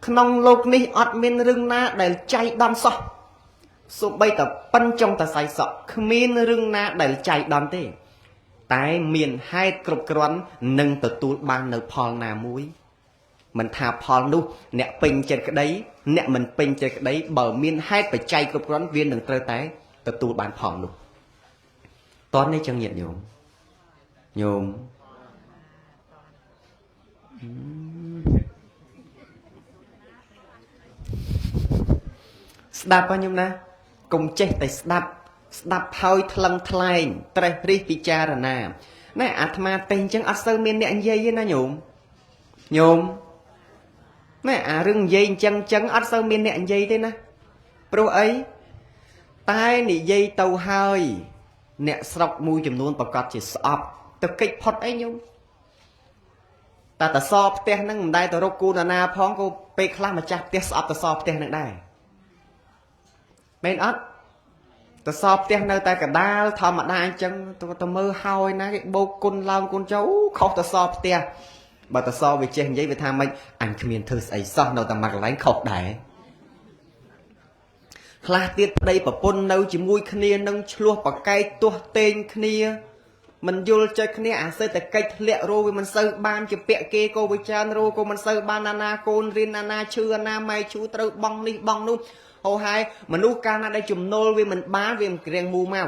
ក្នុងលោកនេះអត់មានរឿងណាដែលចៃដន្យសោះសូម្បីតែប៉ិនចុងតសៃសក់គ្មានរឿងណាដែលចៃដន្យទេតែមានហេតុគ្រប់គ្រាន់នឹងទទួលបាននៅផលណាមួយមិនថាផលនោះអ្នកពេញចិត្តក្តីអ្នកមិនពេញចិត្តក្តីបើមានហេតុបច្ច័យគ្រប់គ្រាន់វានឹងត្រូវតែទទួលបានផលនោះតោះនេះចឹងញាតិញោមញោមស្ដាប់ហ៎ញោមណាកុំចេះតែស្ដាប់ស្ដាប់ហើយថ្លឹងថ្លែងត្រេះរិះពិចារណាណែអាត្មាទេអញ្ចឹងអត់សូវមានអ្នកនិយាយទេណាញោមញោមណែអារឿងនិយាយអញ្ចឹងចឹងអត់សូវមានអ្នកនិយាយទេណាព្រោះអីតែនិយាយទៅហើយអ្នកស្រុកមួយចំនួនប្រកាសជាស្អប់ទៅកិច្ចផុតអីញោមតែតសផ្ទះហ្នឹងមិនដែលទៅរកគូនណាផងក៏ពេលខ្លះម្ចាស់ផ្ទះស្អប់តសផ្ទះហ្នឹងដែរមែនអត់តសផ្ទះនៅតែកដាលធម្មតាអញ្ចឹងទៅមើលហើយណាគេបោកគុណឡើងគុណចូលខុសតសផ្ទះបើតសវាចេះនិយាយវាថាម៉េចអញគ្មានធ្វើស្អីសោះនៅតែមកកន្លែងខុសដែរខ្លះទៀតប្តីប្រពន្ធនៅជាមួយគ្នានឹងឆ្លោះប្រកែកទាស់ទែងគ្នាមិនយល់ចិត្តគ្នាអាសេដ្ឋកិច្ចធ្លាក់រោវាមិនសូវបានជាពាក់គេក៏វាច្រើនរោក៏មិនសូវបានណាណាកូនរៀនណាណាឈឺណាម៉ែឈឺត្រូវបង់នេះបង់នោះហោហើយមនុស្សកាលណាដែលចំណូលវាមិនបានវាមិនក្រៀងមូម៉ៅ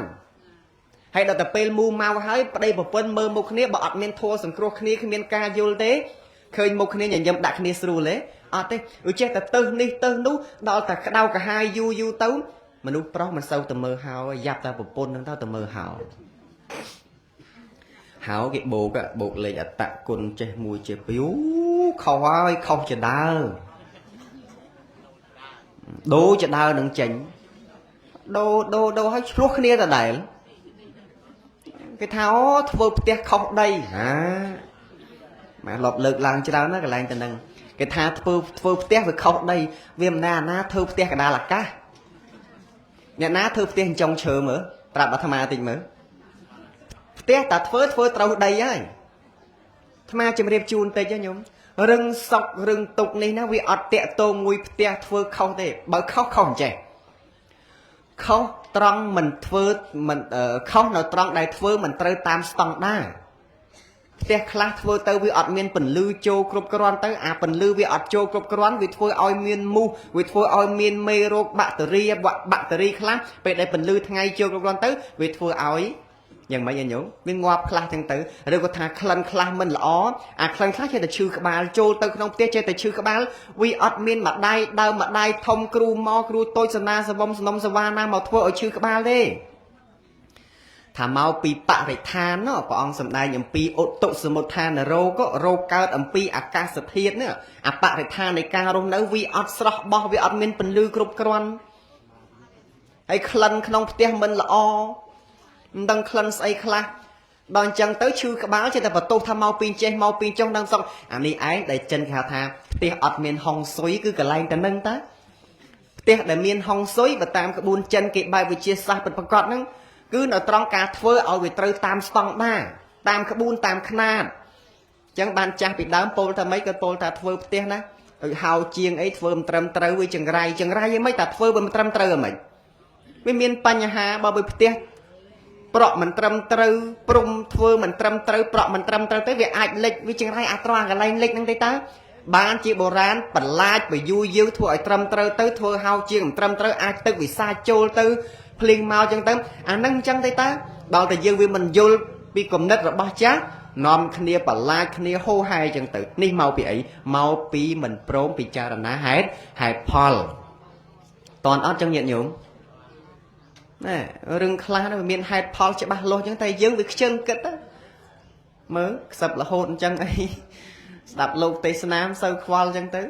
ហើយដល់តែពេលមូម៉ៅហើយប្តីប្រពន្ធមើលមុខគ្នាបើអត់មានធัวសង្គ្រោះគ្នាគ្មានការយល់ទេឃើញមុខគ្នាញញឹមដាក់គ្នាស្រួលទេអត់ទេឧចេះតែទៅនេះទៅនោះដល់តែក្តៅកាហាយយូរយូរទៅមនុស្សប្រុសមិនសូវទៅមើលហើយយ៉ាប់តែប្រពន្ធនឹងទៅមើលហើយហៅគេបោកបោកលេខអតគុណចេះមួយចេះពីរខុសហើយខុសចដើដូរចដើនឹងចេញដូរដូរដូរឲ្យឆ្លោះគ្នាដដែលគេថាអូធ្វើផ្ទះខុសដីហាម៉ែលប់លើកឡើងច្រើនណាកន្លែងទៅនឹងគេថាធ្វើផ្ទះវាខុសដីវាមិនណាណាធ្វើផ្ទះកដាលអាកាសអ្នកណាធ្វើផ្ទះចុងឈើមើលប្រាប់អាត្មាតិចមើលផ្ទះតាធ្វើត្រូវដីហើយអាត្មាជម្រាបជូនតិចញោមរឹងសុករឹងទុកនេះណាវាអត់តាក់ទងមួយផ្ទះធ្វើខុសទេបើខុសខុសអញ្ចេះខុសត្រង់មិនធ្វើមិនខុសនៅត្រង់ដែលធ្វើមិនត្រូវតាមស្តង់ដារផ្ទះខ្លះធ្វើទៅវាអត់មានពន្លឺចូលគ្រប់គ្រាន់ទៅអាពន្លឺវាអត់ចូលគ្រប់គ្រាន់វាធ្វើឲ្យមានមូសវាធ្វើឲ្យមានមេរោគបាក់តេរីបាក់តេរីខ្លះពេលដែលពន្លឺថ្ងៃចូលគ្រប់គ្រាន់ទៅវាធ្វើឲ្យ យ៉ាងម៉េចញោមវាងាប់ខ្លះចឹងទៅឬក៏ថាក្លិនខ្លះមិនល្អអាក្លិនខ្លះចេះតែឈឺក្បាលចូលទៅក្នុងផ្ទះចេះតែឈឺក្បាលវាអត់មានម្ដាយដើមម្ដាយធំគ្រូមកគ្រូតូចសនាសវំសំណុំសវាណាមកធ្វើឲ្យឈឺក្បាលទេថាមកពីបរិស្ថានណោះព្រះអង្គសម្ដែងអំពីឧតុសមុទ្ឋានរោគរោគកើតអំពីអាកាសធាតុនេះអបរិស្ថាននៃការរស់នៅវាអត់ស្រស់បោះវាអត់មានពន្លឺគ្រប់គ្រាន់ហើយក្លិនក្នុងផ្ទះមិនល្អមិនដឹងក្លិនស្អីខ្លះដល់អញ្ចឹងទៅឈឺក្បាលចេះតែបន្ទោសថាមកពីចេះមកពីចុះដឹងសុកអានេះឯងដែលចិនគេហៅថាផ្ទះអត់មានហុងស៊ុយគឺកន្លែងតែនឹងតាផ្ទះដែលមានហុងស៊ុយបើតាមក្បួនចិនគេបែបវិទ្យាសាស្ត្រពិតប្រាកដហ្នឹងគឺនៅត្រង់ការធ្វើឲ្យវាត្រូវតាមស្តង់ដារតាមក្បួនតាមខ្នាតអញ្ចឹងបានចាស់ពីដើមពោលថាម៉េចក៏ពោលថាធ្វើផ្ទះណាដូចហៅជាងអីធ្វើមិនត្រឹមត្រូវវាចង្រៃចង្រៃអីមិនតែធ្វើវាមិនត្រឹមត្រូវអីមិនវាមានបញ្ហាបើវាផ្ទះប្រក់មិនត្រឹមត្រូវព្រំធ្វើមិនត្រឹមត្រូវប្រក់មិនត្រឹមត្រូវទៅវាអាចលិចវាចង្រៃអាត្រង់កន្លែងលិចហ្នឹងទេតើបានជាបុរាណបន្លាចបយូរយើងធ្វើឲ្យត្រឹមត្រូវទៅធ្វើហៅជាងមិនត្រឹមត្រូវអាចទឹកវិសាចូលទៅភ្លៀងមកចឹងទៅអាហ្នឹងចឹងទេតើដល់តែយើងវាមិនយល់ពីគំនិតរបស់ចាស់នាំគ្នាបន្លាចគ្នាហូហែចឹងទៅនេះមកពីអីមកពីមិនព្រមពិចារណាហេតុផលតន់អត់ចឹងញាតិញោមណែរឿងខ្លះហ្នឹងវាមានហេតុផលច្បាស់លាស់ចឹងតែយើងវាខ្ជិលគិតទៅមើលខ្សឹបរហូតអញ្ចឹងអីស្ដាប់លោកទេសនាមិនសូវខ្វល់ចឹងទៅ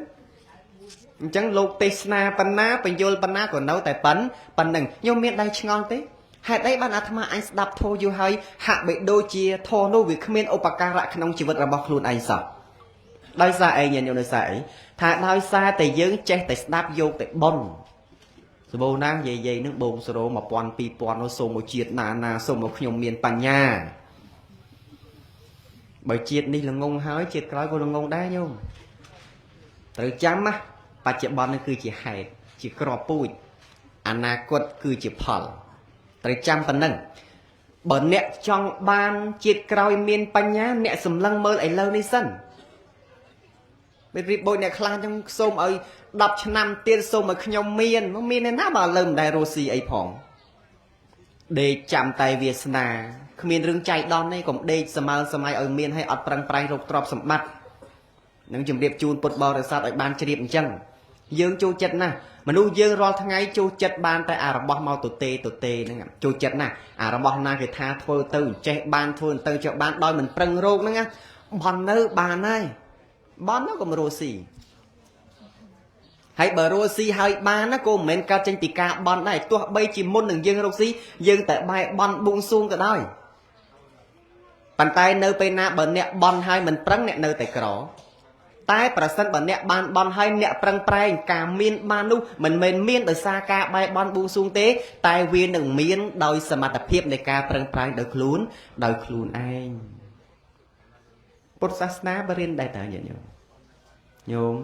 អញ្ចឹងលោកទេសនាប៉ុណ្ណាបញ្យលប៉ុណ្ណាក៏នៅតែប៉ុណ្ណឹងខ្ញុំមានដៃឆ្ងល់ទេហេតុអីបានអាត្មាអញស្ដាប់ធម៌យូរហើយហាក់បីដូចជាធម៌នោះវាគ្មានឧបការៈក្នុងជីវិតរបស់ខ្លួនឯងសោះដោយសារអីញាតិញោមដោយសារអីថាដោយសារតែយើងចេះតែស្ដាប់យកតែប៉ុនសបោណាយាយយាយនឹងបងសរោ1000 2000នោះសូមមកជាតិណាណាសូមមកខ្ញុំមានបញ្ញាបើជាតិនេះល្ងងហើយជាតិក្រោយក៏ល្ងងដែរញោមត្រូវចាំណាបច្ចុប្បន្ននេះគឺជាហេតុជាក្របពូជអនាគតគឺជាផលត្រូវចាំប៉ុណ្ណឹងបើអ្នកចង់បានជាតិក្រោយមានបញ្ញាអ្នកសម្លឹងមើលឥឡូវនេះសិនពេលរៀបបូចអ្នកខ្លះចឹងសូមឲ្យ10ឆ្នាំទៀតសូមឲ្យខ្ញុំមានមានឯណាបើឥឡូវមិនដែលរស់ស៊ីអីផងដេកចាំតែវាសនាគ្មានរឿងចៃដន្យទេកុំដេកសម័យសម័យឲ្យមានឲ្យអត់ប្រឹងប្រែងរកទ្រព្យសម្បត្តិនឹងជម្រាបជូនពុទ្ធបរិស័ទឲ្យបានជ្រាបអញ្ចឹងយើងចូលចិត្តណាស់មនុស្សយើងរាល់ថ្ងៃចូលចិត្តបានតែអារបស់មកទទេទទេហ្នឹងចូលចិត្តណាស់អារបស់ណាគេថាធ្វើទៅចេះបានធ្វើទៅចេះបានដោយមិនប្រឹងរោគហ្នឹងណាបន់នៅបានហើយបន់នៅកុំរស់ស៊ីហើយបើរស់ស៊ីហើយបានណាក៏មិនមែនកើតចេញពីការបន់ដែរទោះបីជាមុននឹងយើងរកស៊ីយើងតែបែរបន់បួងសួងក៏ដោយប៉ុន្តែនៅពេលណាបើអ្នកបន់ហើយមិនប្រឹងអ្នកនៅតែក្រតែប្រសិនបើអ្នកបានបន់ហើយអ្នកប្រឹងប្រែងការមានបាននោះមិនមែនមានដោយសារការបែរបន់បួងសួងទេតែវានឹងមានដោយសមត្ថភាពនៃការប្រឹងប្រែងដោយខ្លួនឯងពុទ្ធសាសនាបរិញ្ញាដែរតើញាតិញោមញោម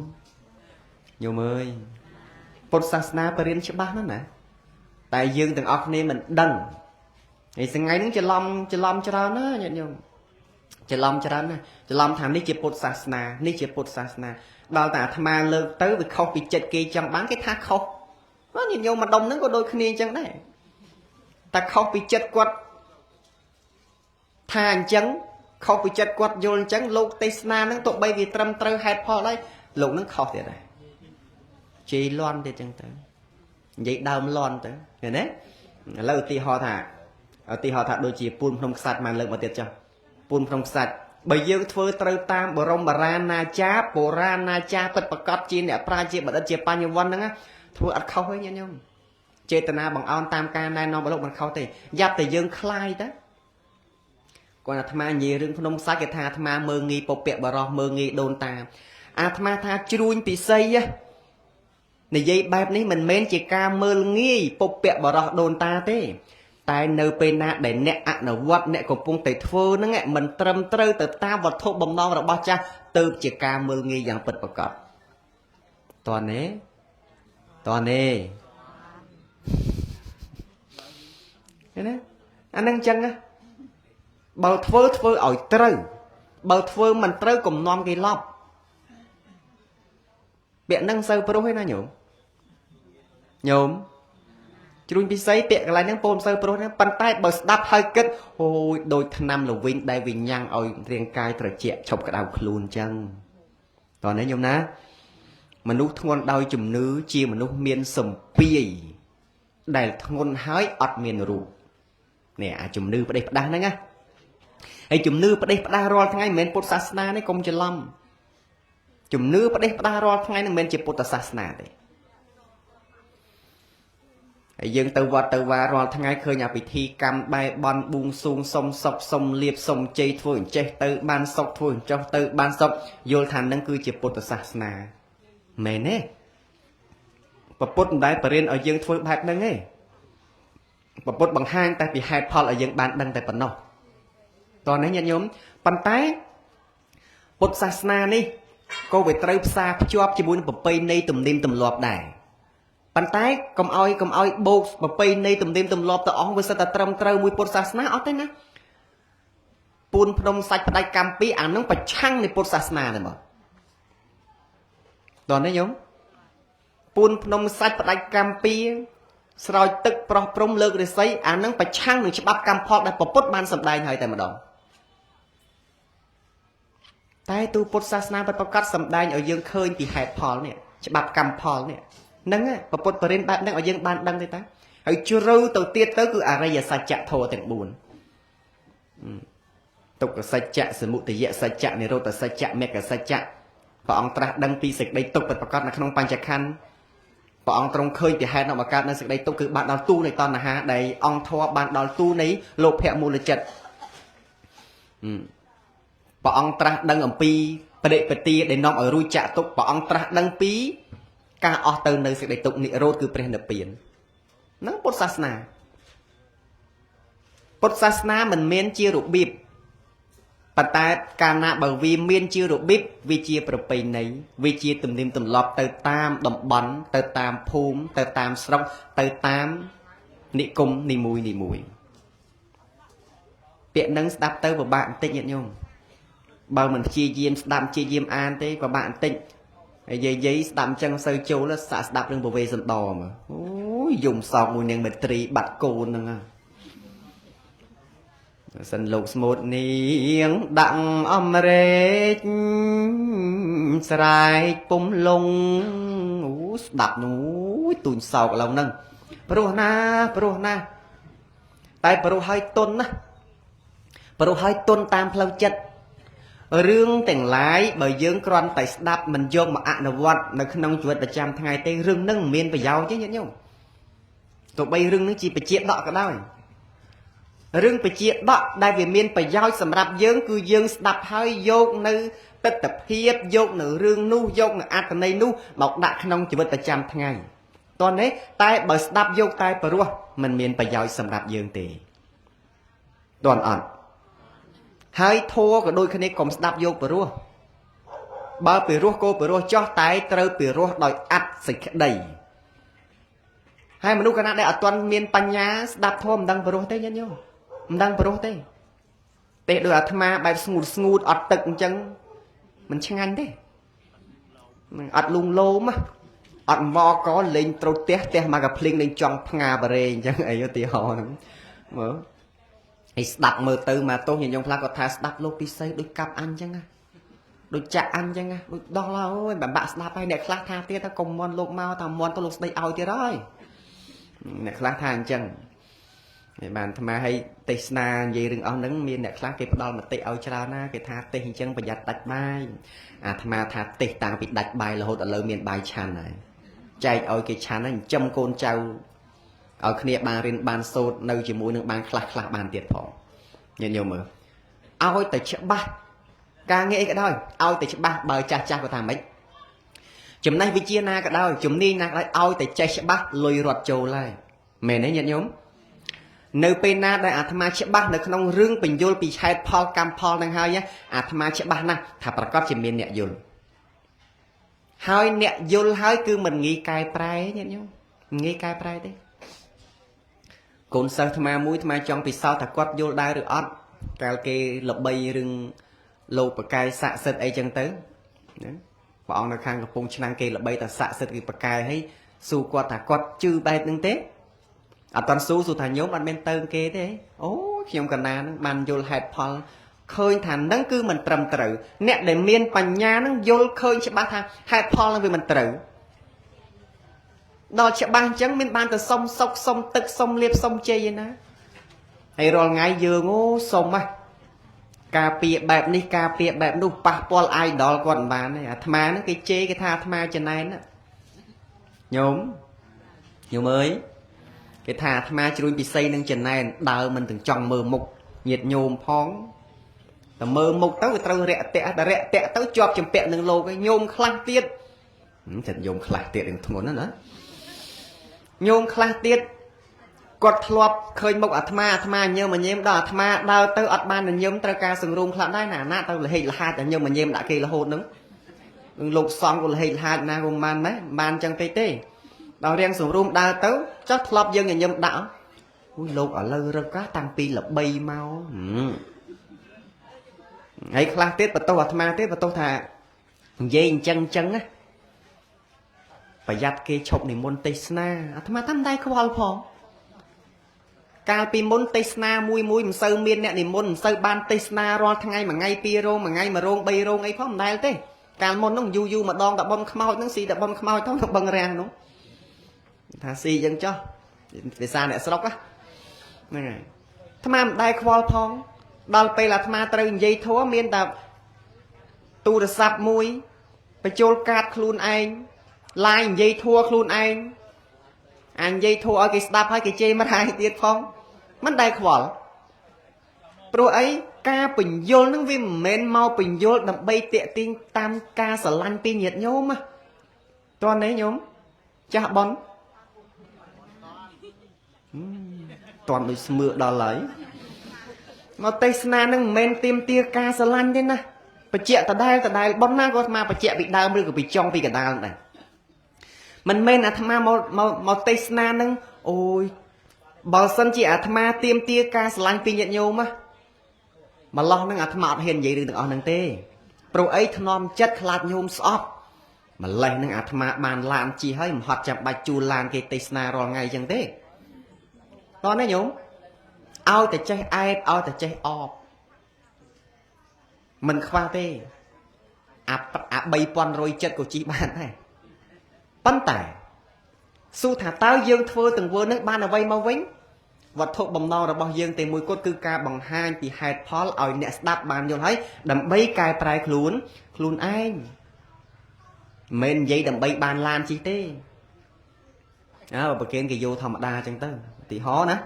ញោមអើយពុទ្ធសាសនាបរិញ្ញាច្បាស់ណាស់ណាតែយើងទាំងអស់គ្នាមិនដឹងហើយថ្ងៃហ្នឹងច្រឡំច្រើនណាញាតិញោមច្រឡំច្រើនណាច្រឡំថានេះជាពុទ្ធសាសនានេះជាពុទ្ធសាសនាដល់តែអាត្មាលើកទៅវាខុសពីចិត្តគេចង់បានគេថាខុសបាទញាតិញោមម្ដុំហ្នឹងក៏ដូចគ្នាអញ្ចឹងដែរតែខុសពីចិត្តគាត់ថាអញ្ចឹងខុសពីចិត្តគាត់យល់អញ្ចឹងលោកទេសនាហ្នឹងទោះបីវាត្រឹមត្រូវហេតុផលដែរលោកហ្នឹងខុសទៀតដែរជេរលន់ទៀតអញ្ចឹងទៅនិយាយដើមលន់ទៅឃើញទេឥឡូវឧទាហរណ៍ថាដូចជាពូនភ្នំខ្សាច់បានលើកមកទៀតចុះពូនភ្នំខ្សាច់បើយើងធ្វើត្រូវតាមបរមរាណាចារបុរាណាចារពិតប្រកបជាអ្នកប្រាជ្ញជាបណ្ឌិតជាបញ្ញវន្តហ្នឹងណាធ្វើអត់ខុសទេញាតិញោមចេតនាបង្អោនតាមការណែនាំរបស់លោកមិនខុសទេយ៉ាប់តែយើងខ្លាយទៅគាត់អាត្មានិយាយរឿងភ្នំខ្សាច់គេថាអាត្មាមើងងាយពពកបរោះមើងងាយដូនតាអាត្មាថាជ្រួញពិសីនិយាយបែបនេះមិនមែនជាការមើលងាយពពកបរោះដូនតាទេតែនៅពេលណាដែលអ្នកអនុវត្តអ្នកកំពុងតែធ្វើហ្នឹងមិនត្រឹមត្រូវទៅតាមវត្ថុបំណងរបស់ចាស់ទៅជាការមើលងាយយ៉ាងពិតប្រាកដតើនេះតើនេះឃើញទេអាហ្នឹងចឹងណាបើធ្វើឲ្យត្រូវបើធ្វើមិនត្រូវកុំនាំគេឡប់ពាក្យហ្នឹងសូវព្រោះឯណាញោមញោម ជ្រួញពិសីពាក្យកន្លែងហ្នឹងពោលមិនសូវព្រោះណាប៉ុន្តែបើស្ដាប់ហើយគិតអូយដូចថ្នាំល្វីងដែលវាញ៉ាំងឲ្យរាងកាយត្រជាក់ឈប់ក្តៅខ្លួនអញ្ចឹងតោះនេះញោមណាមនុស្សធ្ងន់ដោយជំនឿជាមនុស្សមានសម្ពាយដែលធ្ងន់ហើយអត់មានរូបនេះអាជំនឿផ្ដេសផ្ដាស់ហ្នឹងណាហើយជំនឿផ្ដេសផ្ដាស់រាល់ថ្ងៃមិនមែនពុទ្ធសាសនាទេកុំច្រឡំជំនឿផ្ដេសផ្ដាស់រាល់ថ្ងៃហ្នឹងមិនមែនជាពុទ្ធសាសនាទេហើយយើងទៅវត្តទៅវារាល់ថ្ងៃឃើញអាពិធីកម្មបែបន់បួងសួងសុំសុខសុំលៀបសុំជ័យធ្វើអញ្ចេះទៅបានសុខធ្វើអញ្ចោះទៅបានសុខយល់ថានឹងគឺជាពុទ្ធសាសនាមែនទេពពុទ្ធមិនដែលបរៀនឲ្យយើងធ្វើបែបហ្នឹងទេពពុទ្ធបង្ហាញតែពីហេតុផលឲ្យយើងបានដឹងតែប៉ុណ្ណោះតោះនេះញាតិញោមប៉ុន្តែពុទ្ធសាសនានេះក៏វាត្រូវផ្សារភ្ជាប់ជាមួយនឹងប្រពៃណីទំនៀមទម្លាប់ដែរប៉ុន្តែកុំឲ្យបោកប្រពៃណីទំនៀមទម្លាប់ទៅអស់វាសិតតែត្រឹមត្រូវមួយពុទ្ធសាសនាអត់ទេណាពូនភ្នំសាច់ផ្ដាច់កម្មពីអានឹងប្រឆាំងនៃពុទ្ធសាសនាទេមកតោះនេះញោមពូនភ្នំសាច់ផ្ដាច់កម្មពីស្រោចទឹកប្រោះព្រំលើករិស័យអានឹងប្រឆាំងនឹងច្បាប់កម្មផលដែលពពុទ្ធបានសម្ដែងហើយតែម្ដងតែទូពុទ្ធសាសនាពិតប្រាកដសម្ដែងឲ្យយើងឃើញពីហេតុផលនេះច្បាប់កម្មផលនេះហ្នឹងពពុទ្ធបរិញ្ញាបែបហ្នឹងឲ្យយើងបានដឹងទេតាហើយជ្រៅទៅទៀតទៅគឺអរិយសច្ចធម៌ទាំង4ទុក្ខសច្ចៈសមុទយសច្ចៈនិរោធសច្ចៈមគ្គសច្ចៈព្រះអង្គត្រាស់ដឹងពីសេចក្តីទុក្ខពិតប្រាកដនៅក្នុងបញ្ចខណ្ឌព្រះអង្គទ្រង់ឃើញពីហេតុនៃបង្កើតនៅសេចក្តីទុក្ខគឺបានដល់ទូនៃតណ្ហាដែលអង្គធម៌បានដល់ទូនៃលោភៈមូលចិត្តព្រះអង្គត្រាស់ដឹងអំពីបដិបទាដែលនាំឲ្យរួចចាក់ទុក្ខព្រះអង្គត្រាស់ដឹងពីការអស់ទៅនៅសេចក្តីទុក្ខនិរោធគឺព្រះនិព្វានហ្នឹងពុទ្ធសាសនាពុទ្ធសាសនាមិនមានជារបៀបប៉ុន្តែកាលណាបើវាមានជារបៀបវាជាប្រពៃណីវាជាទំនៀមទម្លាប់ទៅតាមតំបន់ទៅតាមភូមិទៅតាមស្រុកទៅតាមនិគមនីមួយនីមួយពាក្យហ្នឹងស្ដាប់ទៅពិបាកបន្តិចញាតិញោមបើមិនព្យាយាមស្ដាប់ព្យាយាមអានទេពិបាកបន្តិចហើយយាយស្ដាប់អញ្ចឹងសូវចូលសាក់ស្ដាប់រឿងពវេសន្តរមើលអូយយំសោកមួយនាងមេត្រីបាត់កូនហ្នឹងសិនលោកស្មូតនាងដាក់អមរែកស្រែកពុំលងអូស្ដាប់នោះទូញសោកឡើយហ្នឹងព្រោះណាព្រោះណាតែព្រោះឲ្យទុនណាព្រោះឲ្យទុនតាមផ្លូវចិត្តរឿងទាំងឡាយបើយើងគ្រាន់តែស្ដាប់មិនយកមកអនុវត្តនៅក្នុងជីវិតប្រចាំថ្ងៃទេរឿងហ្នឹងមិនមានប្រយោជន៍ទេញាតិញោមទោះបីរឿងហ្នឹងជាបជាដកក៏ដោយរឿងបជាដកដែលវាមានប្រយោជន៍សម្រាប់យើងគឺយើងស្ដាប់ហើយយកនៅទិដ្ឋភាពយកនៅរឿងនោះយកនៅអត្ថន័យនោះមកដាក់ក្នុងជីវិតប្រចាំថ្ងៃតោះនេះតែបើស្ដាប់យកតែព្រោះមិនមានប្រយោជន៍សម្រាប់យើងទេតើអត់ហើយធัวក៏ដូចគ្នាកុំស្ដាប់យកព្រោះបើពីរោះក៏ពីរោះចោះតែត្រូវពីរោះដោយអត្តសេចក្តីហើយមនុស្សកណាដែលអត់ទាន់មានបញ្ញាស្ដាប់ធម៌មិនដឹងព្រោះទេញាតិញោមមិនដឹងព្រោះទេទេដោយអាត្មាបែបស្ងួតស្ងួតអត់ទឹកអញ្ចឹងមិនឆ្ងាញ់ទេនឹងអត់លូងលោមអត់មកកលេងត្រុតផ្ទះផ្ទះមកកាភ្លៀងលេងចង់ផ្ងាបារេអញ្ចឹងអីឧទាហរណ៍ហ្នឹងមើលហើយស្ដាប់មើលទៅមកទោសញាតិញោមខ្លះគាត់ថាស្ដាប់លោកពិសីដូចកាប់អញអញ្ចឹងណាដូចចាក់អញអញ្ចឹងណាដូចដោះឡើយអូយបាក់ស្ដាប់ហើយអ្នកខ្លះថាទៀតថាកុំមន់លោកមកថាមន់ទៅលោកស្ដីឲ្យទៀតហើយអ្នកខ្លះថាអញ្ចឹងហើយបានអាត្មាឲ្យទេសនានិយាយរឿងអស់ហ្នឹងមានអ្នកខ្លះគេផ្ដល់មតិឲ្យច្រើនណាគេថាទេសអញ្ចឹងប្រយ័ត្នដាច់បាយអាត្មាថាទេសតាំងពីដាច់បាយរហូតឥឡូវមានបាយឆាន់ហើយចែកឲ្យគេឆាន់ហើយចិញ្ចឹមកូនចៅឲ្យគ្នាបានរៀនបានសូត្រនៅជាមួយនឹងបានខ្លះខ្លះបានទៀតផងញាតិញោមមើលឲ្យតែច្បាស់ការងារអីក៏ដោយឲ្យតែច្បាស់បើចាស់ចាស់គាត់ថាម៉េចចំណេះវិជ្ជាណាក៏ដោយជំនាញណាក៏ដោយឲ្យតែចេះច្បាស់លុយរត់ចូលហើយមែនទេញាតិញោមនៅពេលណាដែលអាត្មាច្បាស់នៅក្នុងរឿងបញ្យលពីហេតុផលកម្មផលនឹងហើយអាត្មាច្បាស់ណាស់ថាប្រកាសជាមានអ្នកយល់ហើយអ្នកយល់ហើយគឺមិនងាយកែប្រែញាតិញោមមិនងាយកែប្រែទេកូនសិស្សអាត្មាមួយអាត្មាចង់ពិសោធន៍ថាគាត់យល់ដែរឬអត់កាលគេល្បីរឿងលោកបកាយស័ក្តិសិទ្ធអីចឹងទៅណាព្រះអង្គនៅខាងកំពង់ឆ្នាំងគេល្បីថាស័ក្តិសិទ្ធគឺបកាយហើយសួរគាត់ថាគាត់ជឿបែបហ្នឹងទេ អត់តាន់ស៊ូស៊ូថាញោមអត់មានទៅគេទេអូខ្ញុំកណានឹងបានយល់ហេតុផលឃើញថានឹងគឺមិនត្រឹមត្រូវអ្នកដែលមានបញ្ញានឹងយល់ឃើញច្បាស់ថាហេតុផលនឹងវាមិនត្រូវដល់ច្បាស់អញ្ចឹងមានបានទៅសុំសុកសុំទឹកសុំលៀបសុំជ័យឯណាហើយរាល់ថ្ងៃយើងអូសុំហ៎ការពារបែបនេះការពារបែបនោះប៉ះពាល់អាយដលគាត់មិនបានទេអាត្មាហ្នឹងគេជេរគេថាអាត្មាចំណែនញោមញោមអើយគេថាអាត្មាជ្រួញពិសីនឹងចំណែនដើរមិនទាំងចង់មើលមុខញាតញោមផងតែមើលមុខទៅវាត្រូវរាក់តាក់តែរាក់តាក់ទៅជាប់ចម្ពាក់នឹងលោកឯងញោមខ្លះទៀតចិត្តញោមខ្លះទៀតនឹងធ្ងន់ណាស់ណាញោមខ្លះទៀតគាត់ធ្លាប់ឃើញមុខអាត្មាអាត្មាញើមញញឹមដល់អាត្មាដើរទៅអត់បានញញឹមត្រូវការសង្រួមខ្លះដែរណាណាទៅលហិចលហាចញើមញញឹមដាក់គេរហូតនឹងលោកសង្ឃក៏លហិចលហាចណាក៏មិនដែរបានចឹងពេកទេដល់រៀងសង្រួមដើរទៅចុះធ្លាប់យើងញញឹមដាក់អូយលោកឥឡូវរឹកតាំងពីល្បីមកហើយខ្លះទៀតបន្ទោសអាត្មាទៀតបន្ទោសថានិយាយអញ្ចឹងអញ្ចឹងណាប្រយ័ត្នគេឈប់និមន្តទេសនាអាត្មាតាមដៃខ្វល់ផងកាលពីមុនទេសនាមួយមួយមិនសូវមានអ្នកនិមន្តមិនសូវបានទេសនារាល់ថ្ងៃមួយថ្ងៃពីររោងមួយថ្ងៃមួយរោងបីរោងអីផងមិនដែលទេកាលមុននោះយូរយូរម្ដងតែបំខ្មោចហ្នឹងស៊ីតែបំខ្មោចទៅបឹងរាំងនោះថាស៊ីអញ្ចឹងចុះភាសាអ្នកស្រុកហ្នឹងហើយអាត្មាមិនដែលខ្វល់ផងដល់ពេលអាត្មាត្រូវនិយាយធัวមានតែទូរស័ព្ទមួយបញ្ចូលកាតខ្លួនឯងឡាយនិយាយធัวខ្លួនឯងអញនិយាយធัวឲ្យគេស្ដាប់ហើយគេជេរមកហើយទៀតផងមិនដែលខ្វល់ព្រោះអីការបញ្យលនឹងវាមិនមែនមកបញ្យលដើម្បីតាក់ទាញតាមការស្រឡាញ់ពីញាតិញោមតើនេះញោមចាស់បនតន់ដូចស្មឿកដល់ហើយមកទេសនានឹងមិនមែនទៀមទាការស្រឡាញ់ទេណាបច្ចៈដដែលដដែលប៉ុនណាក៏អាត្មាបច្ចៈពីដើមឬក៏ពីចុងពីកដាលដែរមិនមែនអាត្មាមកមកមកទេសនានឹងអូយបើសិនជាអាត្មាទៀមទាការស្រឡាញ់ពីញាតិញោមណាម្លោះនឹងអាត្មាអត់ហ៊ាននិយាយរឿងទាំងអស់ហ្នឹងទេព្រោះអីថ្នមចិត្តខ្លាចញោមស្អប់ម្លេះនឹងអាត្មាបានឡានជិះហើយមិនហត់ចាំបាច់ជួលឡានគេទេសនារាល់ថ្ងៃអញ្ចឹងទេតោះណាញោមឲ្យតែចេះអែបឲ្យតែចេះអបមិនខ្វះទេអា3170ក៏ជិះបានដែរប៉ុន្តែសួរថាតើយើងធ្វើទង្វើនឹងបានអ្វីមកវិញវត្ថុបំណងរបស់យើងតែមួយគត់គឺការបង្ហាញពីហេតុផលឲ្យអ្នកស្ដាប់បានយល់ហើយដើម្បីកែប្រែខ្លួនខ្លួនឯងមិននិយាយដើម្បីបានឡានជិះទេអើបើប្រគេនគេយកធម្មតាអញ្ចឹងទៅឧទាហរណ៍ណា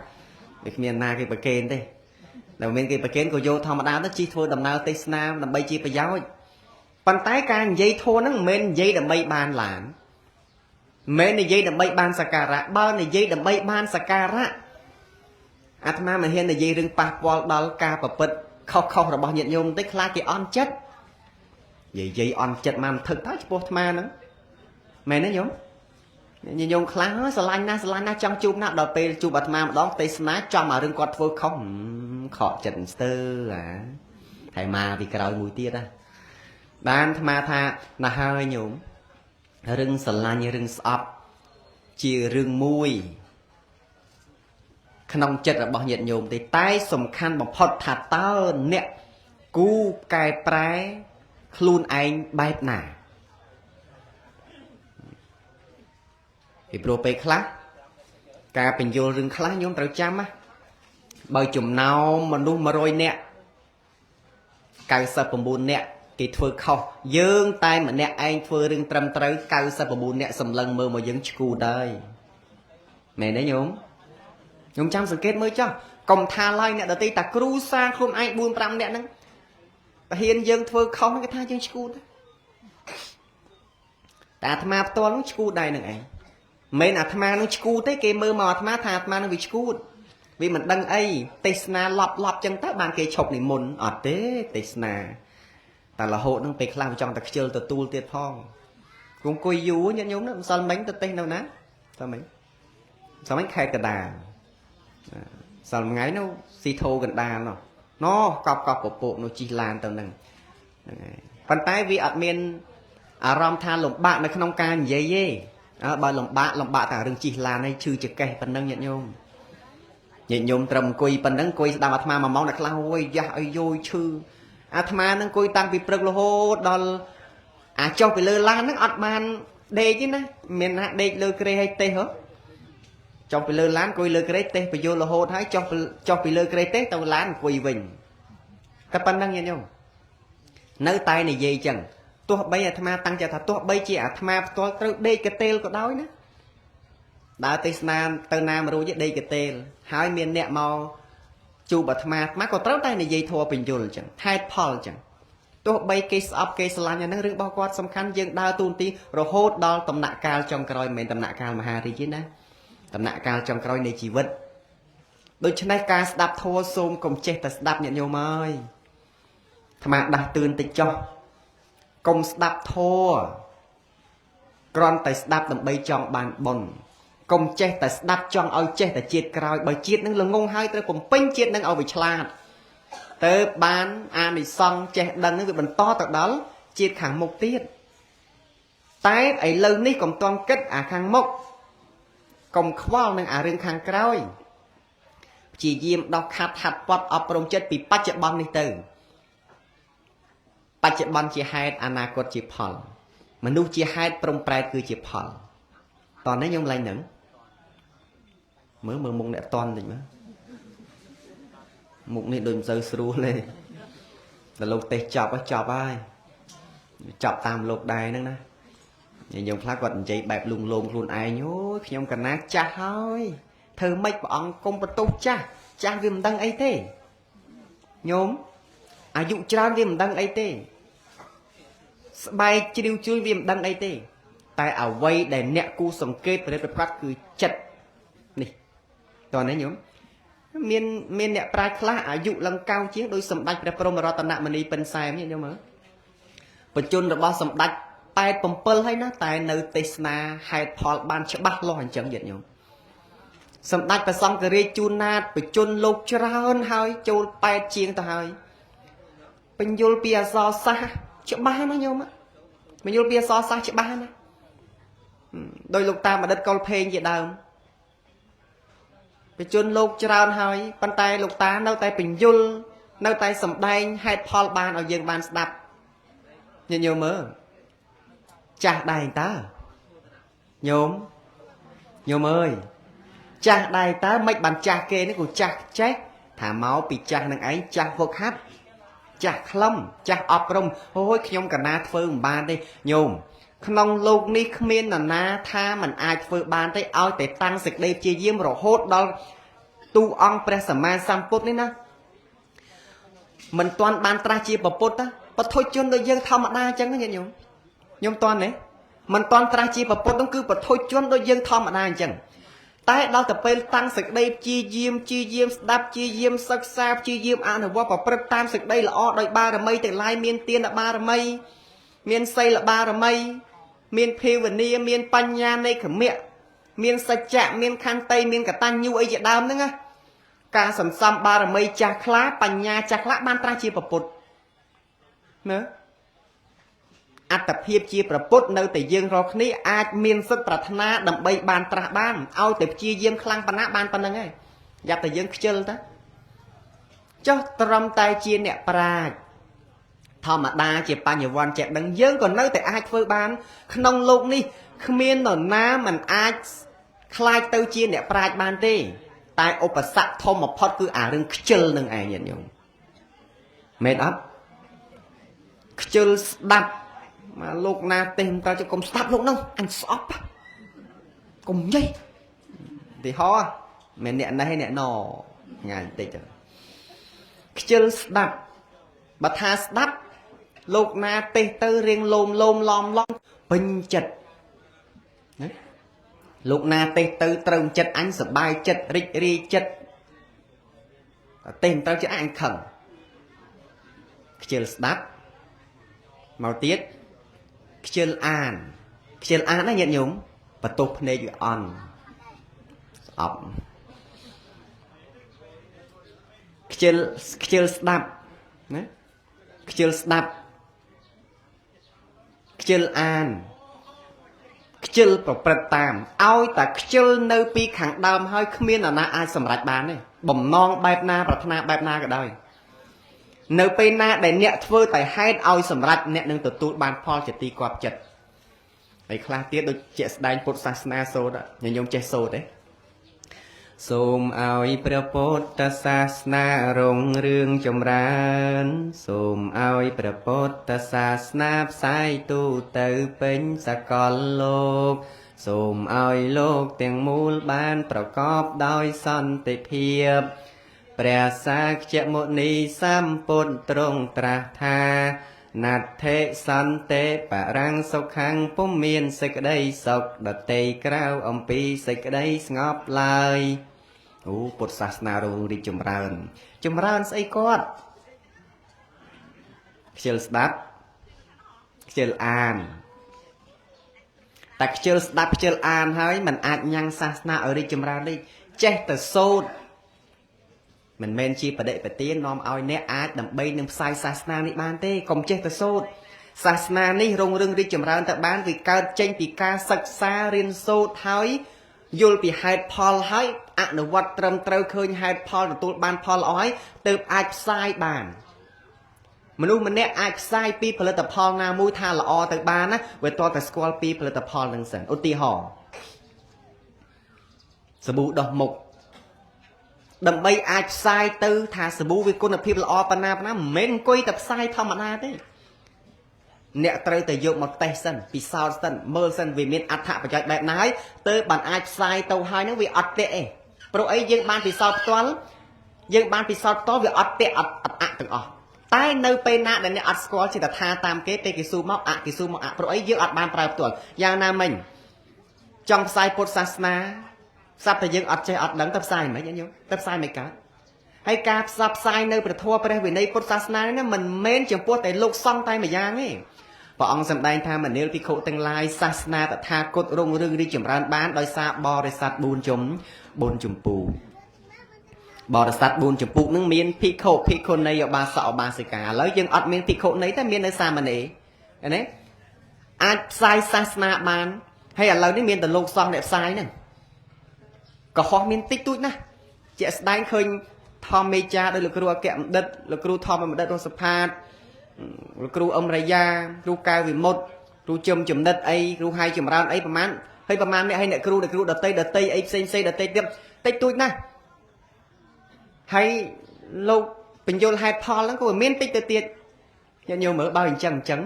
វាគ្មានណាគេប្រគេនទេតែមានគេប្រគេនក៏យកធម្មតាទៅជិះធ្វើដំណើរទេសនាដើម្បីជាប្រយោជន៍ប៉ុន្តែការនិយាយធัวហ្នឹងមិនមែននិយាយដើម្បីបានឡានមិននិយាយដើម្បីបានសក្ការៈបើនិយាយដើម្បីបានសក្ការៈអាត្មាមិនហ៊ាននិយាយរឿងប៉ះពាល់ដល់ការប្រព្រឹត្តខុសៗរបស់ញាតិញោមតិចខ្លាចគេអន់ចិត្តនិយាយអន់ចិត្តមកថឹកទៅចំពោះអាត្មាហ្នឹងមែនទេញោមញាតិញោមខ្លះស្រឡាញ់ណាស់ស្រឡាញ់ណាស់ចង់ជួបណាស់ដល់ពេលជួបអាត្មាម្ដងទេសនាចំអារឿងគាត់ធ្វើខុសខកចិត្តស្ទើអាហើយមកពីក្រោយមួយទៀតណាបានអាត្មាថាណាស់ហើយញោមរឿងស្រឡាញ់រឿងស្អប់ជារឿងមួយក្នុងចិត្តរបស់ញាតិញោមទេតែសំខាន់បំផុតថាតើអ្នកគូកែប្រែខ្លួនឯងបែបណាពីព្រោះពេលខ្លះការបញ្យល់រឿងខ្លះញោមត្រូវចាំណាបើចំណោមមនុស្ស100នាក់99នាក់គេធ្វើខុសយើងតែម្នាក់ឯងធ្វើរឿងត្រឹមត្រូវ99នាក់សម្លឹងមើលមកយើងឈួតហើយមែនទេញោមខ្ញុំចាំសង្កេតមើលចុះកុំថាឡើយអ្នកដទៃតាគ្រូសាខ្លួនឯង4 5នាក់ហ្នឹងបើហ៊ានយើងធ្វើខុសគេថាយើងឈួតតែអាត្មាផ្ទាល់នោះឈួតដែរនឹងឯងមិនអាត្មានឹងឈួតទេគេមើលមកអាត្មាថាអាត្មានឹងវាឈួតវាមិនដឹងអីទេសនាឡប់ឡប់ចឹងទៅបានគេឈប់និមន្តអត់ទេទេសនាតែរហូតនឹងពេលខ្លះវាចង់តែខ្ជិលទទួលទៀតផងគង្គុយយូរញាតិញោមណាម្សិលមិញទៅទេសនៅណាម្សិលមិញម្សិលមិញខេត្តកដាលម្សិលថ្ងៃនោះស៊ីធោកណ្ដាលនោះណោកប់កប់ពពកនោះជិះឡានទៅនឹងហ្នឹងហើយប៉ុន្តែវាអត់មានអារម្មណ៍ថាលំបាកនៅក្នុងការនិយាយទេអើបើលំបាកលំបាកតែរឿងជិះឡានហើយឈឺចកេះប៉ុណ្ណឹងញាតិញោម ញាតិញោមត្រឹមអង្គុយប៉ុណ្ណឹងអង្គុយស្ដាប់អាត្មាមួយម៉ោងអ្នកខ្លះអូយយ៉ាស់ឲ្យយយឈឺអាត្មានឹងអង្គុយតាំងពីព្រឹករហូតដល់អាចុះពីលើឡានហ្នឹងអត់បានដេកទេណាមានណាដេកលើគ្រែឲ្យទេហ៎ចុះពីលើឡានអង្គុយលើគ្រែទេសបញ្យលរហូតហើយចុះពីលើគ្រែទេសទៅឡានអង្គុយវិញតែប៉ុណ្្នឹងញាតិញោមនៅតែនិយាយចឹងទោះបីអាត្មាតាំងចិត្តថាទោះបីជាអាត្មាផ្ទាល់ត្រូវដេកកតេលក៏ដោយណាដើរទេសនាទៅណាមរួចដេកកតេលហើយមានអ្នកមកជួបអាត្មាអាត្មាក៏ត្រូវតែនិយាយធម៌បញ្យលចឹងហេតុផលចឹងទោះបីគេស្អប់គេស្រឡាញ់អាហ្នឹងរឿងរបស់គាត់សំខាន់យើងដើរទូនទីរហូតដល់ដំណាក់កាលចុងក្រោយមិនមែនដំណាក់កាលមហារាជទេណាដំណាក់កាលចុងក្រោយនៃជីវិតដូច្នេះការស្ដាប់ធម៌សូមកុំចេះតែស្ដាប់ញាតិញោមអើយអាត្មាដាស់តឿនតិចចុះកុំស្ដាប់ធម៌គ្រាន់តែស្ដាប់ដើម្បីចង់បានបុណ្យកុំចេះតែស្ដាប់ចង់ឲ្យចេះតែជាតិក្រោយបើជាតិនឹងល្ងងហើយត្រូវបំពេញជាតិនឹងឲ្យវាឆ្លាតទៅបានអានិសង្សចេះដឹងនឹងវាបន្តទៅដល់ជាតិខាងមុខទៀតតែឥឡូវនេះកុំតន់គិតអាខាងមុខកុំខ្វល់នឹងអារឿងខាងក្រោយព្យាយាមដោះខាត់ហាត់ពត់អប់រំចិត្តពីបច្ចុប្បន្ននេះទៅបច្ចុប្បន្នជាហេតុអនាគតជាផលមនុស្សជាហេតុព្រំប្រែតគឺជាផលតោះនេះខ្ញុំឡើងនឹងមើលមើលមុខអ្នកតន់តិចមើលមុខនេះដូចមិនសូវស្រួលទេដល់លោកទេសចប់ហើយចប់ហើយចប់តាមលោកដែរហ្នឹងណាញោមខ្លះគាត់និយាយបែបលួងលោមខ្លួនឯងអូយខ្ញុំកណាចាស់ហើយធ្វើម៉េចព្រះអង្គកុំបន្ទោសចាស់ចាស់វាមិនដឹងអីទេញោមអាយុច្រើនវាមិនដឹងអីទេស្បែកជ្រាវជ្រួញវាមិនដឹងអីទេតែអ្វីដែលអ្នកគូសង្កេតប្រកាសគឺចិត្តនេះតោះនេះញោមមានអ្នកប្រាជ្ញខ្លះអាយុឡើងកៅជាងដោយសម្ដេចព្រះព្រហ្មរតនមនីពិនសែមនេះញោមមើលបញ្ជនរបស់សម្ដេច87ហើយណាតែនៅទេសនាហេតុផលបានច្បាស់លាស់អញ្ចឹងញាតិញោមសម្ដេចព្រះសង្ឃរាជជួនណាតបញ្ជនលោកច្រើនហើយចូល8ជាងទៅហើយបញ្យលពីអសរសាស្ត្រច្បាស់ណាញោមបញ្យលពីអសរសាស្ត្រច្បាស់ណាដោយលោកតាបណ្ឌិតកុលភេងជាដើមបញ្ជនលោកច្រើនហើយប៉ុន្តែលោកតានៅតែបញ្យលនៅតែសម្ដែងហេតុផលបានឲ្យយើងបានស្ដាប់ញាតិញោមមើលចាស់ដែរតើញោមញោមអើយចាស់ដែរតើមិនបានចាស់គេនេះគូចាស់ចេះថាមកពីចាស់នឹងឯងចាស់ហ្វឹកហាត់ចាស់ខ្លឹមចាស់អប់រំអូយខ្ញុំកណាធ្វើមិនបានទេញោមក្នុងលោកនេះគ្មាននរណាថាមិនអាចធ្វើបានទេឲ្យតែតាំងសេចក្តីព្យាយាមរហូតដល់ទូអង្គព្រះសម្មាសម្ពុទ្ធនេះណាមិនទាន់បានត្រាស់ជាពុទ្ធណាបទជនដូចយើងធម្មតាអញ្ចឹងញាតិញោមខ្ញុំទាន់ទេមិនទាន់ត្រាស់ជាពុទ្ធនោះគឺបទជនដូចយើងធម្មតាអញ្ចឹងតែដល់ទៅពេលតាំងសេចក្តីព្យាយាមស្ដាប់ព្យាយាមសិក្សាព្យាយាមអនុវត្តប្រព្រឹត្តតាមសេចក្តីល្អដោយបារមីទាំងឡាយមានទានបារមីមានសីលបារមីមានភាវនាមានបញ្ញានៃខមៈមានសច្ចៈមានខន្តីមានកតញ្ញូអីជាដើមហ្នឹងណាការសន្សំបារមីចាស់ខ្លះបញ្ញាចាស់ខ្លះបានត្រាស់ជាពុទ្ធណាអត្តភាពជាប្រពុតនៅតែយើងរាល់គ្នាអាចមានសិទ្ធិប្រាថ្នាដើម្បីបានត្រាស់បានឲ្យតែព្យាយាមខ្លាំងប៉ុណ្ណាបានប៉ុណ្្នឹងហើយយ៉ាប់តែយើងខ្ជិលតាចុះត្រឹមតែជាអ្នកប្រាជ្ញធម្មតាជាបញ្ញវន្តចេះដឹងយើងក៏នៅតែអាចធ្វើបានក្នុងលោកនេះគ្មាននរណាមិនអាចខ្លាចទៅជាអ្នកប្រាជ្ញបានទេតែឧបសគ្គធំបំផុតគឺអារឿងខ្ជិលនឹងឯងញាតិញោមមែនអត់ខ្ជិលស្ដាប់មកលោកណាទេសមិនត្រូវកុំស្ដាប់លោកនោះអញស្អប់កុំនិយាយទីហោមិនអ្នកនេះអ្នកណថ្ងៃបន្តិចទៅខ្ជិលស្ដាប់បើថាស្ដាប់លោកណាទេសទៅរៀងលោមលោមឡំឡំពេញចិត្តណាលោកណាទេសទៅត្រូវចិត្តអញសប្បាយចិត្តរីករាយចិត្តទេសមិនត្រូវចិត្តអញខឹងខ្ជិលស្ដាប់មកទៀតខ្ជិលអានខ្ជិលអានណាញាតិញោមបន្ទោសភ្នែកវាអន់ស្អប់ខ្ជិលស្ដាប់ណាខ្ជិលស្ដាប់ខ្ជិលអានខ្ជិលប្រព្រឹត្តតាមឲ្យតែខ្ជិលនៅពីខាងដើមហើយគ្មាននរណាអាចសម្រេចបានទេ បំណងបែបណាប្រាថ្នាបែបណាក៏ដោយនៅពេលណាដែលអ្នកធ្វើតែហេតុឲ្យសម្រេចអ្នកនឹងទទួលបានផលជាទីគាប់ចិត្តហើយខ្លះទៀតដូចជាក់ស្ដែងពុទ្ធសាសនាសូត្រញញោមចេះសូត្រទេសូមឲ្យព្រះពុទ្ធសាសនារុងរឿងចម្រើនសូមឲ្យព្រះពុទ្ធសាសនាផ្សាយទូទៅពេញសកលលោកសូមឲ្យលោកទាំងមូលបានប្រកបដោយសន្តិភាពព្រះសាគយមុនីសម្ពុទ្ធទ្រង់ត្រាស់ថាណដ្ឋិសន្តិបរាំងសុខំពុំមានសេចក្តីសុខដទៃក្រៅអំពីសេចក្តីស្ងប់ឡើយអូពុទ្ធសាសនារុងរីកចម្រើនចម្រើនស្អីគាត់ខ្ជិលស្ដាប់ខ្ជិលអានតែខ្ជិលស្ដាប់ខ្ជិលអានហើយมันអាចញ៉ាំងសាសនាឲ្យរីកចម្រើនទេចេះតែសូត្រមិនមែនជាបដិបទាននាំឲ្យអ្នកអាចដើម្បីនឹងផ្សាយសាសនានេះបានទេកុំចេះតែសូត្រសាសនានេះរុងរឿងរីកចម្រើនទៅបានវាកើតចេញពីការសិក្សារៀនសូត្រហើយយល់ពីហេតុផលហើយអនុវត្តត្រឹមត្រូវឃើញហេតុផលទទួលបានផលល្អហើយទើបអាចផ្សាយបានមនុស្សម្នាក់អាចផ្សាយពីផលិតផលណាមួយថាល្អទៅបានណាវាតតែស្គាល់ពីផលិតផលនឹងសិនឧទាហរណ៍សាប៊ូដោះមុខដើម្បីអាចផ្សាយទៅថាសាប៊ូវាគុណភាពល្អប៉ុណ្ណាប៉ុណ្ណាមិនមែនអង្គុយតែផ្សាយធម្មតាទេអ្នកត្រូវតែយកមកតេស្តសិនពិសោធន៍សិនមើលសិនវាមានអត្ថប្រយោជន៍បែបណាហើយទើបបានអាចផ្សាយទៅហើយហ្នឹងវាអត់តាក់ទេព្រោះអីយើងបានពិសោធន៍ផ្ទាល់យើងបានពិសោធន៍ផ្ទាល់វាអត់តាក់អត់អត់អាក់ទាំងអស់តែនៅពេលណាដែលអ្នកអត់ស្គាល់ជាតថាតាមគេពេលគេស៊ូមកអាក់គេស៊ូមកអាក់ព្រោះអីយើងអត់បានប្រើផ្ទាល់យ៉ាងណាមិញចង់ផ្សាយពុទ្ធសាសនាស្រាប់តែយើងអត់ចេះអត់ដឹងទៅផ្សាយមិនញោមទៅផ្សាយមិនកើតហើយការផ្សព្វផ្សាយនៅព្រះធម៌ព្រះវិន័យពុទ្ធសាសនានេះមិនមែនចំពោះតែលោកសង្ឃតែម្យ៉ាងទេព្រះអង្គសម្ដែងថាមនាលភិក្ខុទាំងឡាយសាសនាតថាគតរុងរឿងរីកចម្រើនបានដោយសារបរិស័ទ4ជំ4ចម្ពូបរិស័ទ4ចម្ពូកនឹងមានភិក្ខុភិក្ខុនីឧបាសកឧបាសិកាឥឡូវយើងអត់មានភិក្ខុនីតែមាននៅសាមណេរណាអាចផ្សាយសាសនាបានហើយឥឡូវនេះមានតែលោកសង្ឃអ្នកផ្សាយហ្នឹងកុហកមានតិចតួចណាស់ជាក់ស្ដែងឃើញធម្មមេចាដោយលោកគ្រូអគ្គបណ្ឌិតលោកគ្រូធម្មបណ្ឌិតរស់សផាតលោកគ្រូអឹមរាយាគ្រូកែវវិមុតគ្រូជឹមចំណិតអីគ្រូហៃចម្រើនអីប្រហែលហើយប្រហែលអ្នកហើយអ្នកគ្រូអ្នកគ្រូដតីដតីអីផ្សេងផ្សេងដតីទៀតតិចតួចណាស់ហើយលោកបញ្យលហេតុផលហ្នឹងក៏មានតិចទៅទៀតញាតិញោមមើលបើអញ្ចឹងអញ្ចឹង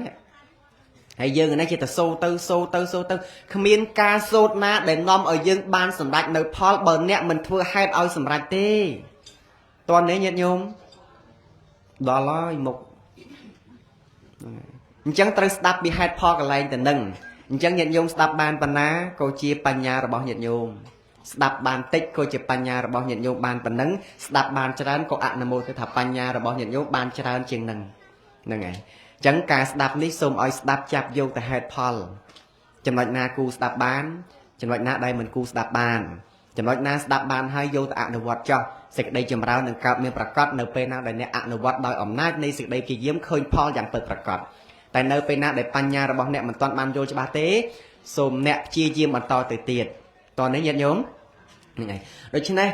ហើយយើងនេះជាតែសូទៅសូទៅសូទៅគ្មានការសូត្រណាដែលនាំឲ្យយើងបានសម្រេចនៅផលបើអ្នកមិនធ្វើហេតុឲ្យសម្រេចទេតើនេះញាតិញោមដល់ហើយមុខអញ្ចឹងត្រូវស្ដាប់ពីហេតុផលកន្លែងទៅនឹងអញ្ចឹងញាតិញោមស្ដាប់បានប៉ុណ្ណាក៏ជាបញ្ញារបស់ញាតិញោមស្ដាប់បានតិចក៏ជាបញ្ញារបស់ញាតិញោមបានប៉ុណ្ណឹងស្ដាប់បានច្រើនក៏អនុមោទថាបញ្ញារបស់ញាតិញោមបានច្រើនជាងនឹងហ្នឹងហើយអញ្ចឹងការស្ដាប់នេះសូមឲ្យស្ដាប់ចាប់យកតែហេតុផលចំណុចណាគូស្ដាប់បានចំណុចណាដែលមិនគូស្ដាប់បានចំណុចណាស្ដាប់បានហើយយកទៅអនុវត្តចោះសេចក្តីចម្រើននឹងកើតមានប្រកបនៅពេលណាដែលអ្នកអនុវត្តដោយអំណាចនៃសេចក្តីព្យាយាមឃើញផលយ៉ាងពិតប្រាកដតែនៅពេលណាដែលបញ្ញារបស់អ្នកមិនទាន់បានយល់ច្បាស់ទេសូមអ្នកព្យាយាមបន្តទៅទៀតតោះនេះញាតិញោមហ្នឹងហើយដូច្នេះ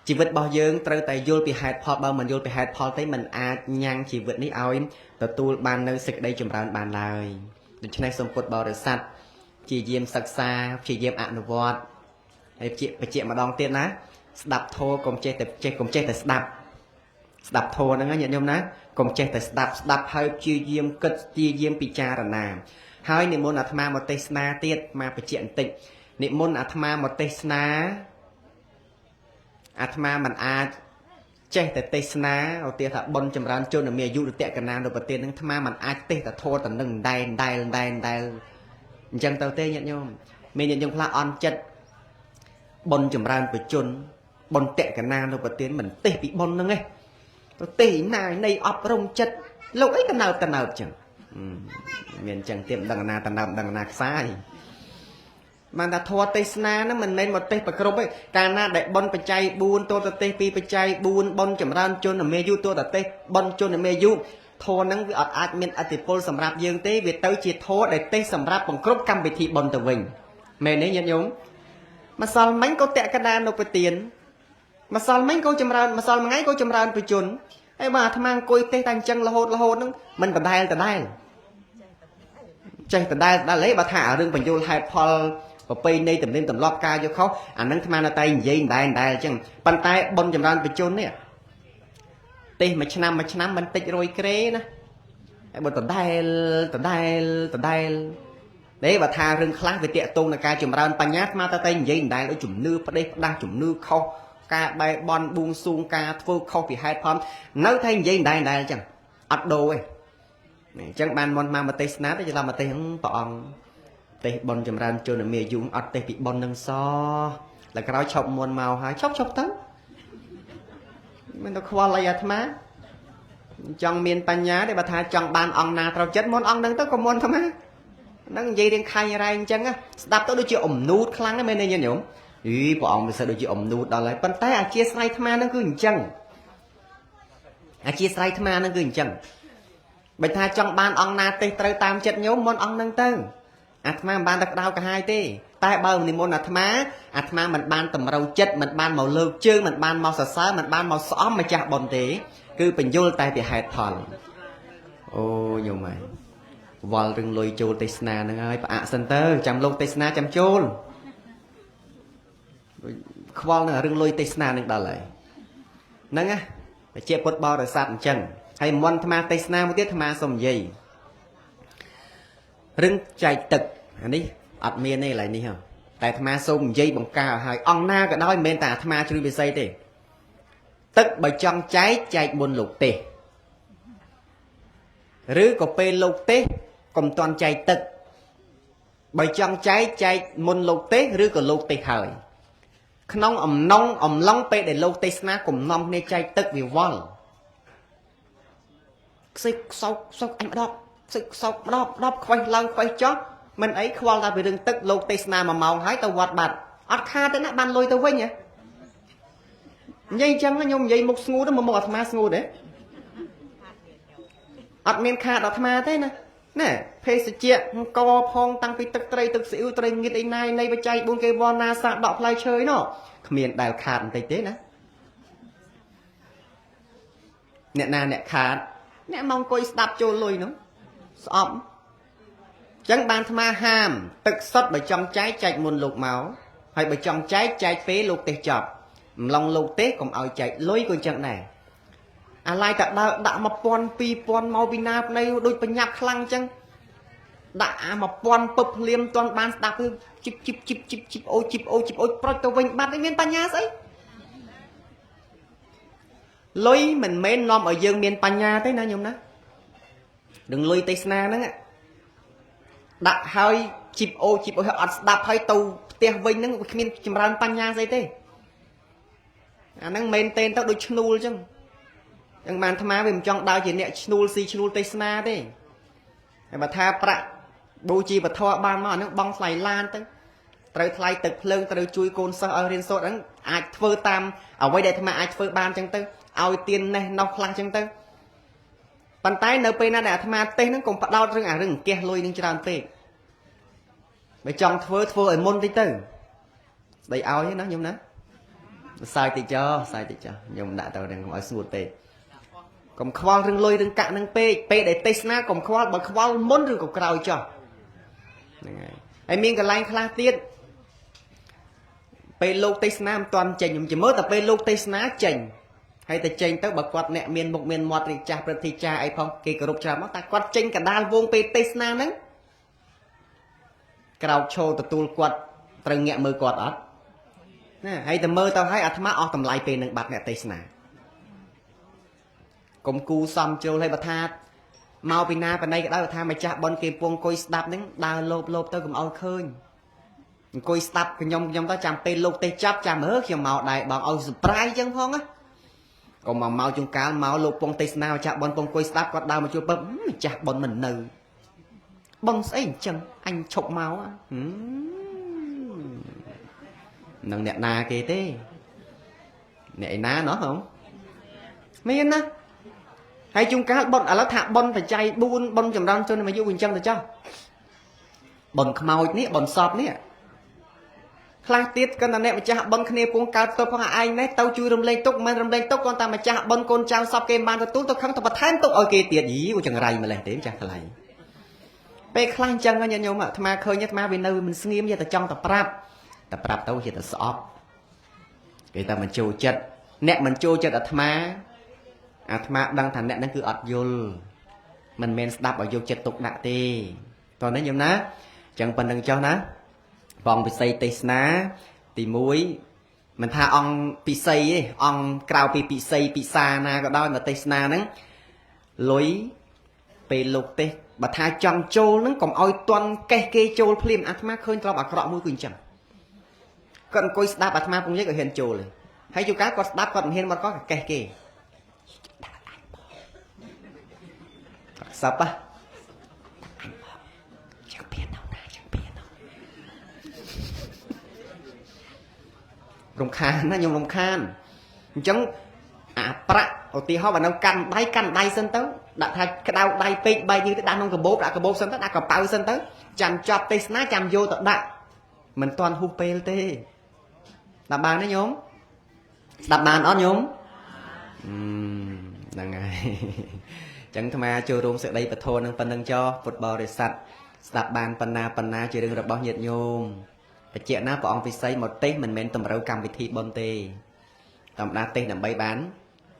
ជីវិតរបស់យើងត្រូវតែយល់ពីហេតុផលបើមិនយល់ពីហេតុផលទេមិនអាចញ៉ាំងជីវិតនេះឲ្យទទួលបាននៅសេចក្តីចម្រើនបានឡើយដូច្នេះសូមពុទ្ធបរិស័ទព្យាយាមសិក្សាព្យាយាមអនុវត្តហើយបញ្ជាក់ម្ដងទៀតណាស្ដាប់ធម៌កុំចេះតែចេះកុំចេះតែស្ដាប់ស្ដាប់ធម៌ហ្នឹងណាញាតិញោមណាកុំចេះតែស្ដាប់ស្ដាប់ហើយព្យាយាមគិតព្យាយាមពិចារណាហើយនិមន្តអាត្មាមកទេសនាទៀតមកបញ្ជាក់បន្តិចនិមន្តអាត្មាមកទេសនាអាត្មាមិនអាចចេះតែទេសនាឧទាហរណ៍ថាបុណ្យចម្រើនជនមានអាយុរតកណានុប្រទាននឹងអាត្មាមិនអាចទេសតែធម៌តែនឹងដែនដែលដែនដែលអញ្ចឹងទៅទេញាតិញោមមានញាតិញោមខ្លះអន់ចិត្តបុណ្យចម្រើនបជនបុណ្យតកណានុប្រទានមិនទេសពីបុណ្យហ្នឹងឯងទៅទេសណានៃអប់រំចិត្តលោកអីតណើបតណើបចឹងមានចឹងទៀតមិនដឹងណាតណើបមិនដឹងណាខ្សាយបានថាធម៌ទេសនាហ្នឹងមិនមែនមកទេសប្រគ្រប់ទេកាលណាដែលបុណ្យបច្ច័យ4ទល់ទៅទេសពីបច្ច័យ4បុណ្យចម្រើនជនមានអាយុទល់ទៅទេសបុណ្យជនមានអាយុធម៌ហ្នឹងវាអត់អាចមានឥទ្ធិពលសម្រាប់យើងទេវាទៅជាធម៌ដែលទេសសម្រាប់បង្គ្រប់កម្មវិធីបុណ្យទៅវិញមែនទេញាតិញោមម្សិលមិញក៏តកដានុប្រទាន ម្សិលមិញក៏ចម្រើនម្សិលមួយថ្ងៃក៏ចម្រើនបជនហើយបើអាត្មាអង្គុយទេសតែអញ្ចឹងរហូតរហូតហ្នឹងមិនដដែលដដែលចេះដដែលដដែលទេបើថាអារឿងបញ្យលហេតុផលប្រពៃណីទំនៀមទម្លាប់ការយកខុសអាហ្នឹងអាត្មានៅតែនិយាយដដែលដដែលអញ្ចឹងប៉ុន្តែបុណ្យចម្រើនបជននេះទេសមួយឆ្នាំមួយឆ្នាំមិនតិចរយក្រេណាហើយបើដដែលដដែលដដែលទេបើថារឿងខ្លះវាតាកតងនឹងការចម្រើនបញ្ញាអាត្មាតែនិយាយដដែលដូចជំនឿផ្ដេសផ្ដាស់ជំនឿខុសការបែបន់បួងសួងការធ្វើខុសពីហេតុផលនៅតែនិយាយដដែលដដែលអញ្ចឹងអត់ដូរទេអញ្ចឹងបានមុនមកទេសនាទៅច្រឡំមកទេសព្រះអង្គទេសបុណ្យចម្រើនជនមានអាយុអត់ទេសពីបុណ្យនឹងសដល់ក្រោយឈប់មុនមកហើយឈប់ឈប់ទៅមិនទៅខ្វល់អីអាត្មាចង់មានបញ្ញាទេបើថាចង់បានអង្គណាត្រូវចិត្តមុនអង្គនឹងទៅក៏មុនអាត្មាហ្នឹងនិយាយរៀងខៃរ៉ែងអញ្ចឹងស្ដាប់ទៅដូចជាអំនូតខ្លាំងហ្នឹងមែនទេញាតិញោមអីព្រះអង្គមិនសូវដូចជាអំនូតដល់ហើយប៉ុន្តែអាជាស្រ័យអាត្មាហ្នឹងគឺអញ្ចឹងអាជាស្រ័យអាត្មាហ្នឹងគឺអញ្ចឹងបើថាចង់បានអង្គណាទេសត្រូវតាមចិត្តញោមមុនអង្គហ្នឹងទៅអាត្មាមិនបានតែក្តៅក្រហាយទេតែបើនិមន្តអាត្មាអាត្មាមិនបានតម្រូវចិត្តមិនបានមកលើកជើងមិនបានមកសរសើរមិនបានមកស្អំម្ចាស់បុណ្យទេគឺបញ្យលតែពីហេតុផលអូញោមហើយវល់រឿងលុយចូលទេសនាហ្នឹងហើយផ្អាកសិនទៅចាំលោកទេសនាចាំចូលខ្វល់នឹងរឿងលុយទេសនានឹងដល់ហើយហ្នឹងណាជាពុទ្ធបរិស័ទអញ្ចឹងហើយមុនអាត្មាទេសនាមួយទៀតអាត្មាសុំនិយាយរឿងចែកទឹកអានេះអត់មានទេកន្លែងនេះហ៎តែអាត្មាសូមនិយាយបង្ការឲ្យអង្គណាក៏ដោយមិនមែនតែអាត្មាជ្រុយវិស័យទេទឹកបើចង់ចែកចែកមុនលោកទេសឬក៏ពេលលោកទេសកុំតន់ចែកទឹកបើចង់ចែកចែកមុនលោកទេសឬក៏លោកទេសហើយក្នុងអំណងអំឡុងពេលដែលលោកទេសនាកុំនាំគ្នាចែកទឹកវាវល់ខ្សឹកសោកសោកអញម្ដងខ្សឹកសោកម្ដងម្ដងខ្វេះឡើងខ្វេះចុះមិនអីខ្វល់តែពីរឿងទឹកលោកទេសនា1ម៉ោងហើយទៅវត្តបាត់អត់ខាតទេណាបានលុយទៅវិញហ៎និយាយអញ្ចឹងខ្ញុំនិយាយមុខស្ងួតមកមុខអាត្មាស្ងួតទេអត់មានខាតអាត្មាទេណាណែភេសជ្ជៈកផងតាំងពីទឹកត្រីទឹកស៊ីអ៊ូត្រីងៀតអីណាយនៃបច្ច័យ4គេវណ្ណាសាកដកផ្លែឈើណោះគ្មានដែលខាតបន្តិចទេណាអ្នកណាអ្នកខាតអ្នកមកអង្គុយស្ដាប់ចូលលុយនោះស្អប់អញ្ចឹងបានអាត្មាហាមទឹកសុទ្ធបើចង់ចែកចែកមុនលោកមកហើយបើចង់ចែកចែកពេលលោកទេសចប់អំឡុងលោកទេសកុំឲ្យចែកលុយក៏អញ្ចឹងដែរអាឡ័យតែដើរដាក់1000 2000មកពីណាប្តីដូចបញ្ញាប់ខ្លាំងអញ្ចឹងដាក់អា1000ពឹបភ្លាមទាន់បានស្ដាប់គឺជីបជីបជីបជីបជីបអូជីបអូជីបអូប្រុចទៅវិញបាត់ឯងមានបញ្ញាស្អីលុយមិនមែននាំឲ្យយើងមានបញ្ញាទេណាញោមណានឹងលុយទេសនាហ្នឹងដាក់ហើយជីបអូជីបអូអត់ស្ដាប់ហើយទៅផ្ទះវិញហ្នឹងគ្មានចម្រើនបញ្ញាស្អីទេអាហ្នឹងមែនទេទៅដូចឈ្នួលអញ្ចឹងយ៉ាងបានអាត្មាវាមិនចង់ដើរជាអ្នកឈ្នួលស៊ីឈ្នួលទេសនាទេហើយបើថាប្រាក់បូជាពធបានមកអាហ្នឹងបង់ថ្លៃឡានទៅត្រូវថ្លៃទឹកភ្លើងត្រូវជួយកូនសិស្សឲ្យរៀនសូត្រហ្នឹងអាចធ្វើតាមអ្វីដែលអាត្មាអាចធ្វើបានអញ្ចឹងទៅឲ្យទៀនណេះណោះខ្លះអញ្ចឹងទៅប៉ុន្តែនៅពេលណាដែលអាត្មាទេសហ្នឹងកុំផ្ដោតរឿងអារឿងអង្គះលុយនឹងច្រើនពេកបើចង់ធ្វើធ្វើឲ្យមុនតិចទៅស្ដីឲ្យណាញោមណាសាយតិចចោសាយតិចចោញោមដាក់ទៅនឹងកុំឲ្យស្ងួតពេកកុំខ្វល់រឿងលុយរឿងកាក់នឹងពេកពេលដែលទេសនាកុំខ្វល់បើខ្វល់មុនឬក៏ក្រោយចោះហ្នឹងហើយហើយមានកន្លែងខ្លះទៀតពេលលោកទេសនាមិនទាន់ចេញខ្ញុំជមើលតែពេលលោកទេសនាចេញហើយតែចេញទៅបើគាត់អ្នកមានមុខមានមាត់ឬចាស់ព្រឹទ្ធាចារ្យអីផងគេគោរពច្រើនមកតែគាត់ចេញកដាលវងពេលទេសនាហ្នឹងក្រោកឈរទទួលគាត់ត្រូវងាកមើលគាត់អត់ណាហើយតែមើលទៅហើយអាត្មាអស់តម្លៃពេលនឹងបាត់អ្នកទេសនាកុំគូសំជ្រុលឲ្យបើថាមកពីណាបណៃក៏ដោយបើថាម្ចាស់បុណ្យគេពងអង្គុយស្ដាប់ហ្នឹងដើរលោបលោបទៅកុំឲ្យឃើញអង្គុយស្ដាប់ខ្ញុំទៅចាំពេលលោកទេសចាប់ចាំមើលខ្ញុំមកដែរបងឲ្យ surprise អញ្ចឹងផងណាកុំមកជួនកាលមកលោកពងទេសនាម្ចាស់បុណ្យពងអង្គុយស្ដាប់គាត់ដើរមកជួបពឹកម្ចាស់បុណ្យមិននៅបុណ្យស្អីអញ្ចឹងអញឈប់មកនឹងអ្នកណាគេទេអ្នកឯណាណោះហ៎មានណាហើយជួនកាលបុណ្យឥឡូវថាបុណ្យបច្ច័យ4បុណ្យចម្រើនជនអាយុអញ្ចឹងទៅចុះបុណ្យខ្មោចនេះបុណ្យសពនេះ ខ្លះទៀតគាត់តែអ្នកម្ចាស់បុណ្យគ្នាពងកើតទៅផងឯងនេះទៅជួយរំលែកទុកមិនរំលែកទុកគាត់តែម្ចាស់បុណ្យកូនចៅសពគេបានទទួលទៅខឹងទៅបន្ថែមទុកឲ្យគេទៀតយីចង្រៃម្លេះទេម្ចាស់ថ្លៃពេលខ្លះអញ្ចឹងញាតិញោមអាត្មាឃើញអាត្មាវានៅមិនស្ងៀមយតែចង់តែប្រាប់តែប្រាប់ទៅជាតែស្អប់គេតែមិនចូលចិត្តអ្នកមិនចូលចិត្តអាត្មាអាត្មាដឹងថាអ្នកហ្នឹងគឺអត់យល់មិនមែនស្ដាប់ឲ្យយកចិត្តទុកដាក់ទេតោះនេះញោមណាអញ្ចឹងប៉ុណ្្នឹងចុះណាបងពិសីទេសនាទី1មិនថាអង្គពិសីទេអង្គក្រៅពីពិសីពិសាណាក៏ដោយមកទេសនាហ្នឹងលុយពេលលោកទេសបើថាចង់ចូលហ្នឹងកុំឲ្យតន់កេះគេចូលភ្លាមអាត្មាឃើញត្រប់អាក្រក់មួយគឺអញ្ចឹងគាត់អង្គុយស្ដាប់អាត្មាពងនិយាយក៏ហ៊ានចូលទេហើយជួនកាលគាត់ស្ដាប់គាត់មិនហ៊ានមកគាត់កេះគេសັບហ៎ចឹងពៀនណាចឹងពៀនរំខានណាខ្ញុំរំខានអញ្ចឹងអាប្រាក់ឧទាហរណ៍បើនៅកាន់ដៃកាន់ដៃសិនទៅដាក់ថាក្តៅដៃពេកបែកយើងទៅដាក់ក្នុងកាបូបដាក់កាបូបសិនទៅដាក់កប៉ៅសិនទៅចាំចប់ទេសនាចាំយកទៅដាក់មិនទាន់ហួសពេលទេស្ដាប់បានទេញោមស្ដាប់បានអត់ញោមហ្នឹងហើយចឹងអាត្មាចូលរួមសេចក្តីពធនឹងប៉ុណ្្នឹងចោពុទ្ធបរិស័ទស្ដាប់បានបណ្ណាបណ្ណាជារឿងរបស់ញាតិញោមបច្ចៈណាព្រះអង្គពិសីមកទេសមិនមែនតម្រូវកម្មវិធីបុណ្យទេធម្មតាទេសដើម្បីបាន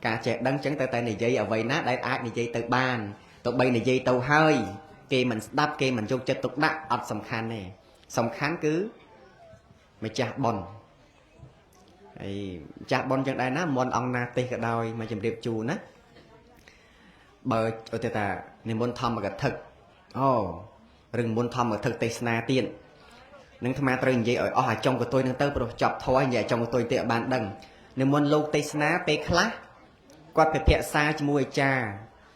ការចេះដឹងចឹងតែនិយាយអ្វីណាដែលអាចនិយាយទៅបានទៅបីនិយាយទៅហើយគេមិនស្ដាប់គេមិនយកចិត្តទុកដាក់អត់សំខាន់ទេសំខាន់គឺម្ចាស់បុណ្យហើយម្ចាស់បុណ្យចឹងដែរណាមុនអង្គណាទេសក៏ដោយមកជម្រាបជូនណាបើឧទាហរណ៍ថានិមន្តធម្មកថាអូរឿងមុនធម្មកថាទេសនាទៀតនឹងអាត្មាត្រូវនិយាយឲ្យអស់អាចុងកតុយនឹងទៅព្រោះចប់ធម៌និយាយចុងកតុយទៀតឲ្យបានដឹងនិមន្តលោកទេសនាពេលខ្លះគាត់ពិភាក្សាជាមួយអាចារ្យ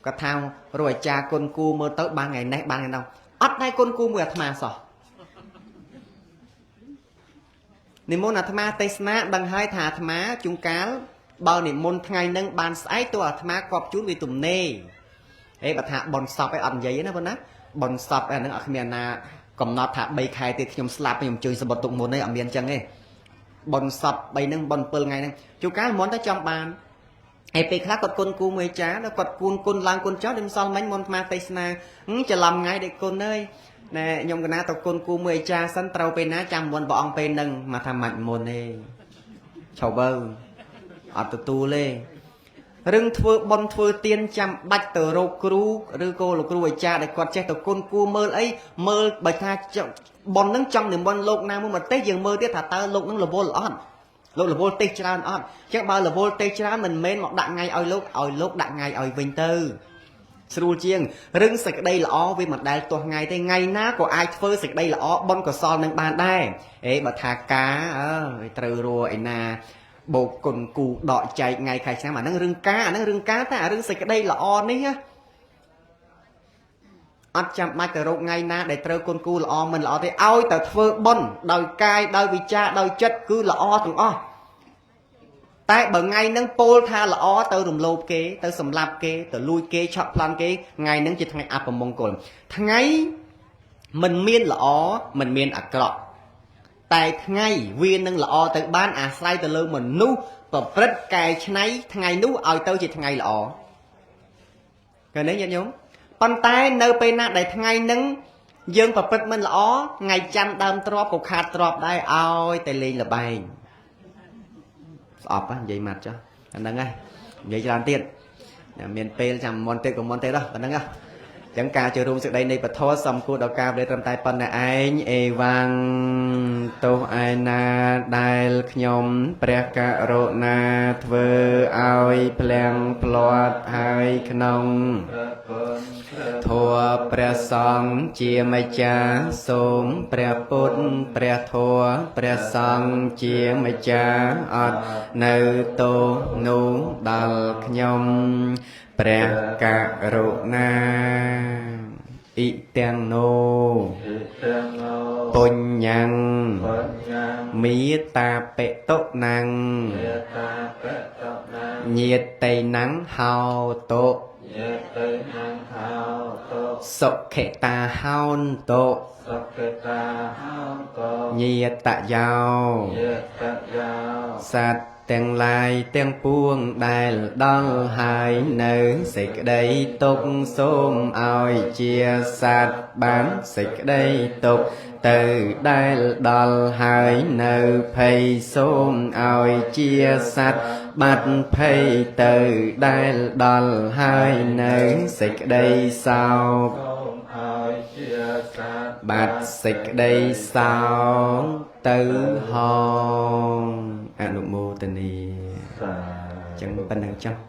គាត់ថារកអាចារ្យគុណគូមើលទៅបានថ្ងៃនេះបានថ្ងៃនោះអត់ដែរគុណគូមួយអាត្មាសោះនិមន្តអាត្មាទេសនាដឹងហើយថាអាត្មាជួនកាលបើនិមន្តថ្ងៃនឹងបានស្អែកទៅអាត្មាគប់ជូនវាទំនេរហេបើថាបនសពឯអត់និយាយណាបងណាបនសពឯហ្នឹងអត់គ្មានណាកំណត់ថា3ខែទៀតខ្ញុំស្លាប់ខ្ញុំជួយសម្បត្តិទុកមុនទេអត់មានចឹងទេបនសព3ហ្នឹងបន7ថ្ងៃហ្នឹងជួនកាលមុនតែចង់បានហើយពេលខ្លះគាត់គុណគូមួយអាចារ្យដល់គាត់គូនគុណឡើងគុណចោះដូចម្សិលមិញមុនអាត្មាទេសនាច្រឡំថ្ងៃដូចគុណអើយណែខ្ញុំកណាទៅគុណគូមួយអាចារ្យសិនត្រូវពេលណាចាំមុនព្រះអង្គពេលហ្នឹងមកថាម៉ាច់មុនទេឆៅបើអត់ទទួលទេរឿងធ្វើបុណ្យធ្វើទានចាំបាច់ទៅរកគ្រូឬក៏លោកគ្រូអាចារ្យដែលគាត់ចេះទៅគុណគួរមើលអីមើលបើថាបុណ្យហ្នឹងចង់និមន្តលោកណាមួយមកទេសយើងមើលទៀតថាតើលោកហ្នឹងរវល់អត់លោករវល់ទេសច្រើនអត់អញ្ចឹងបើរវល់ទេសច្រើនមិនមែនមកដាក់ថ្ងៃឲ្យលោកឲ្យលោកដាក់ថ្ងៃឲ្យវិញទៅស្រួលជាងរឿងសេចក្តីល្អវាមិនដែលទាស់ថ្ងៃទេថ្ងៃណាក៏អាចធ្វើសេចក្តីល្អបុណ្យកុសលនឹងបានដែរអេបើថាការអើយត្រូវរឯណាបូកគុណគូដកចែកថ្ងៃខែឆ្នាំអាហ្នឹងរឿងការអាហ្នឹងរឿងការតែអារឿងសេចក្តីល្អនេះអត់ចាំបាច់ទៅរកថ្ងៃណាដែលត្រូវគុណគូល្អមិនល្អទេឲ្យតែធ្វើបុណ្យដោយកាយដោយវិចារដោយចិត្តគឺល្អទាំងអស់តែបើថ្ងៃហ្នឹងពោលថាល្អទៅរំលោភគេទៅសម្លាប់គេទៅលួចគេឆក់ប្លន់គេថ្ងៃហ្នឹងជាថ្ងៃអពមង្គលថ្ងៃមិនមានល្អមិនមានអាក្រក់តែថ្ងៃវានឹងល្អទៅបានអាស្រ័យទៅលើមនុស្សប្រព្រឹត្តកែច្នៃថ្ងៃនោះឲ្យទៅជាថ្ងៃល្អឃើញទេញាតិញោមប៉ុន្តែនៅពេលណាដែលថ្ងៃហ្នឹងយើងប្រព្រឹត្តមិនល្អថ្ងៃច័ន្ទដើមទ្របក៏ខាតទ្របដែរឲ្យតែលេងល្បែងស្អប់និយាយម៉ាត់ចុះអាហ្នឹងហើយនិយាយច្រើនទៀតមានពេលចាំមុនទៀតក៏មុនទៀតដល់ប៉ុណ្្នឹងហ៎ចឹងការចូលរួមសេចក្តីនៃពធសំគួរដល់ការវេលាត្រឹមតែប៉ុណ្ណេះឯងអេវ៉ាំងទោសឯណាដែលខ្ញុំព្រះករុណាធ្វើឲ្យភ្លៀងភ្លាត់ហើយក្នុងធម៌ព្រះសង្ឃជាម្ចាស់សូមព្រះពុទ្ធព្រះធម៌ព្រះសង្ឃជាម្ចាស់អត់នៅទោសនោះដល់ខ្ញុំព្រះករុណាអ៊ីទាំងណូបុញ្ញੰមេតាបិតុណੰញាតិណੰហោតុ ញាតិញហោតុ សុខិតាហោនតុ សុខិតាហោតុ ញាតយោ ញាតយោ សត្វទាំងឡាយទាំងពួងដែលដល់ហើយនៅសេចក្តីទុក្ខសូមឲ្យជាសត្វបានសេចក្តីទុក្ខទៅដែលដល់ហើយនៅភ័យសូមឲ្យជាសត្វបាត់ភ័យទៅដែលដល់ហើយនៅសេចក្តីសោក សូមឲ្យជាសត្វ បាត់សេចក្តីសោកទៅហងអនុមោទនី សា ចឹងប៉ុណ្ណឹងចុះ។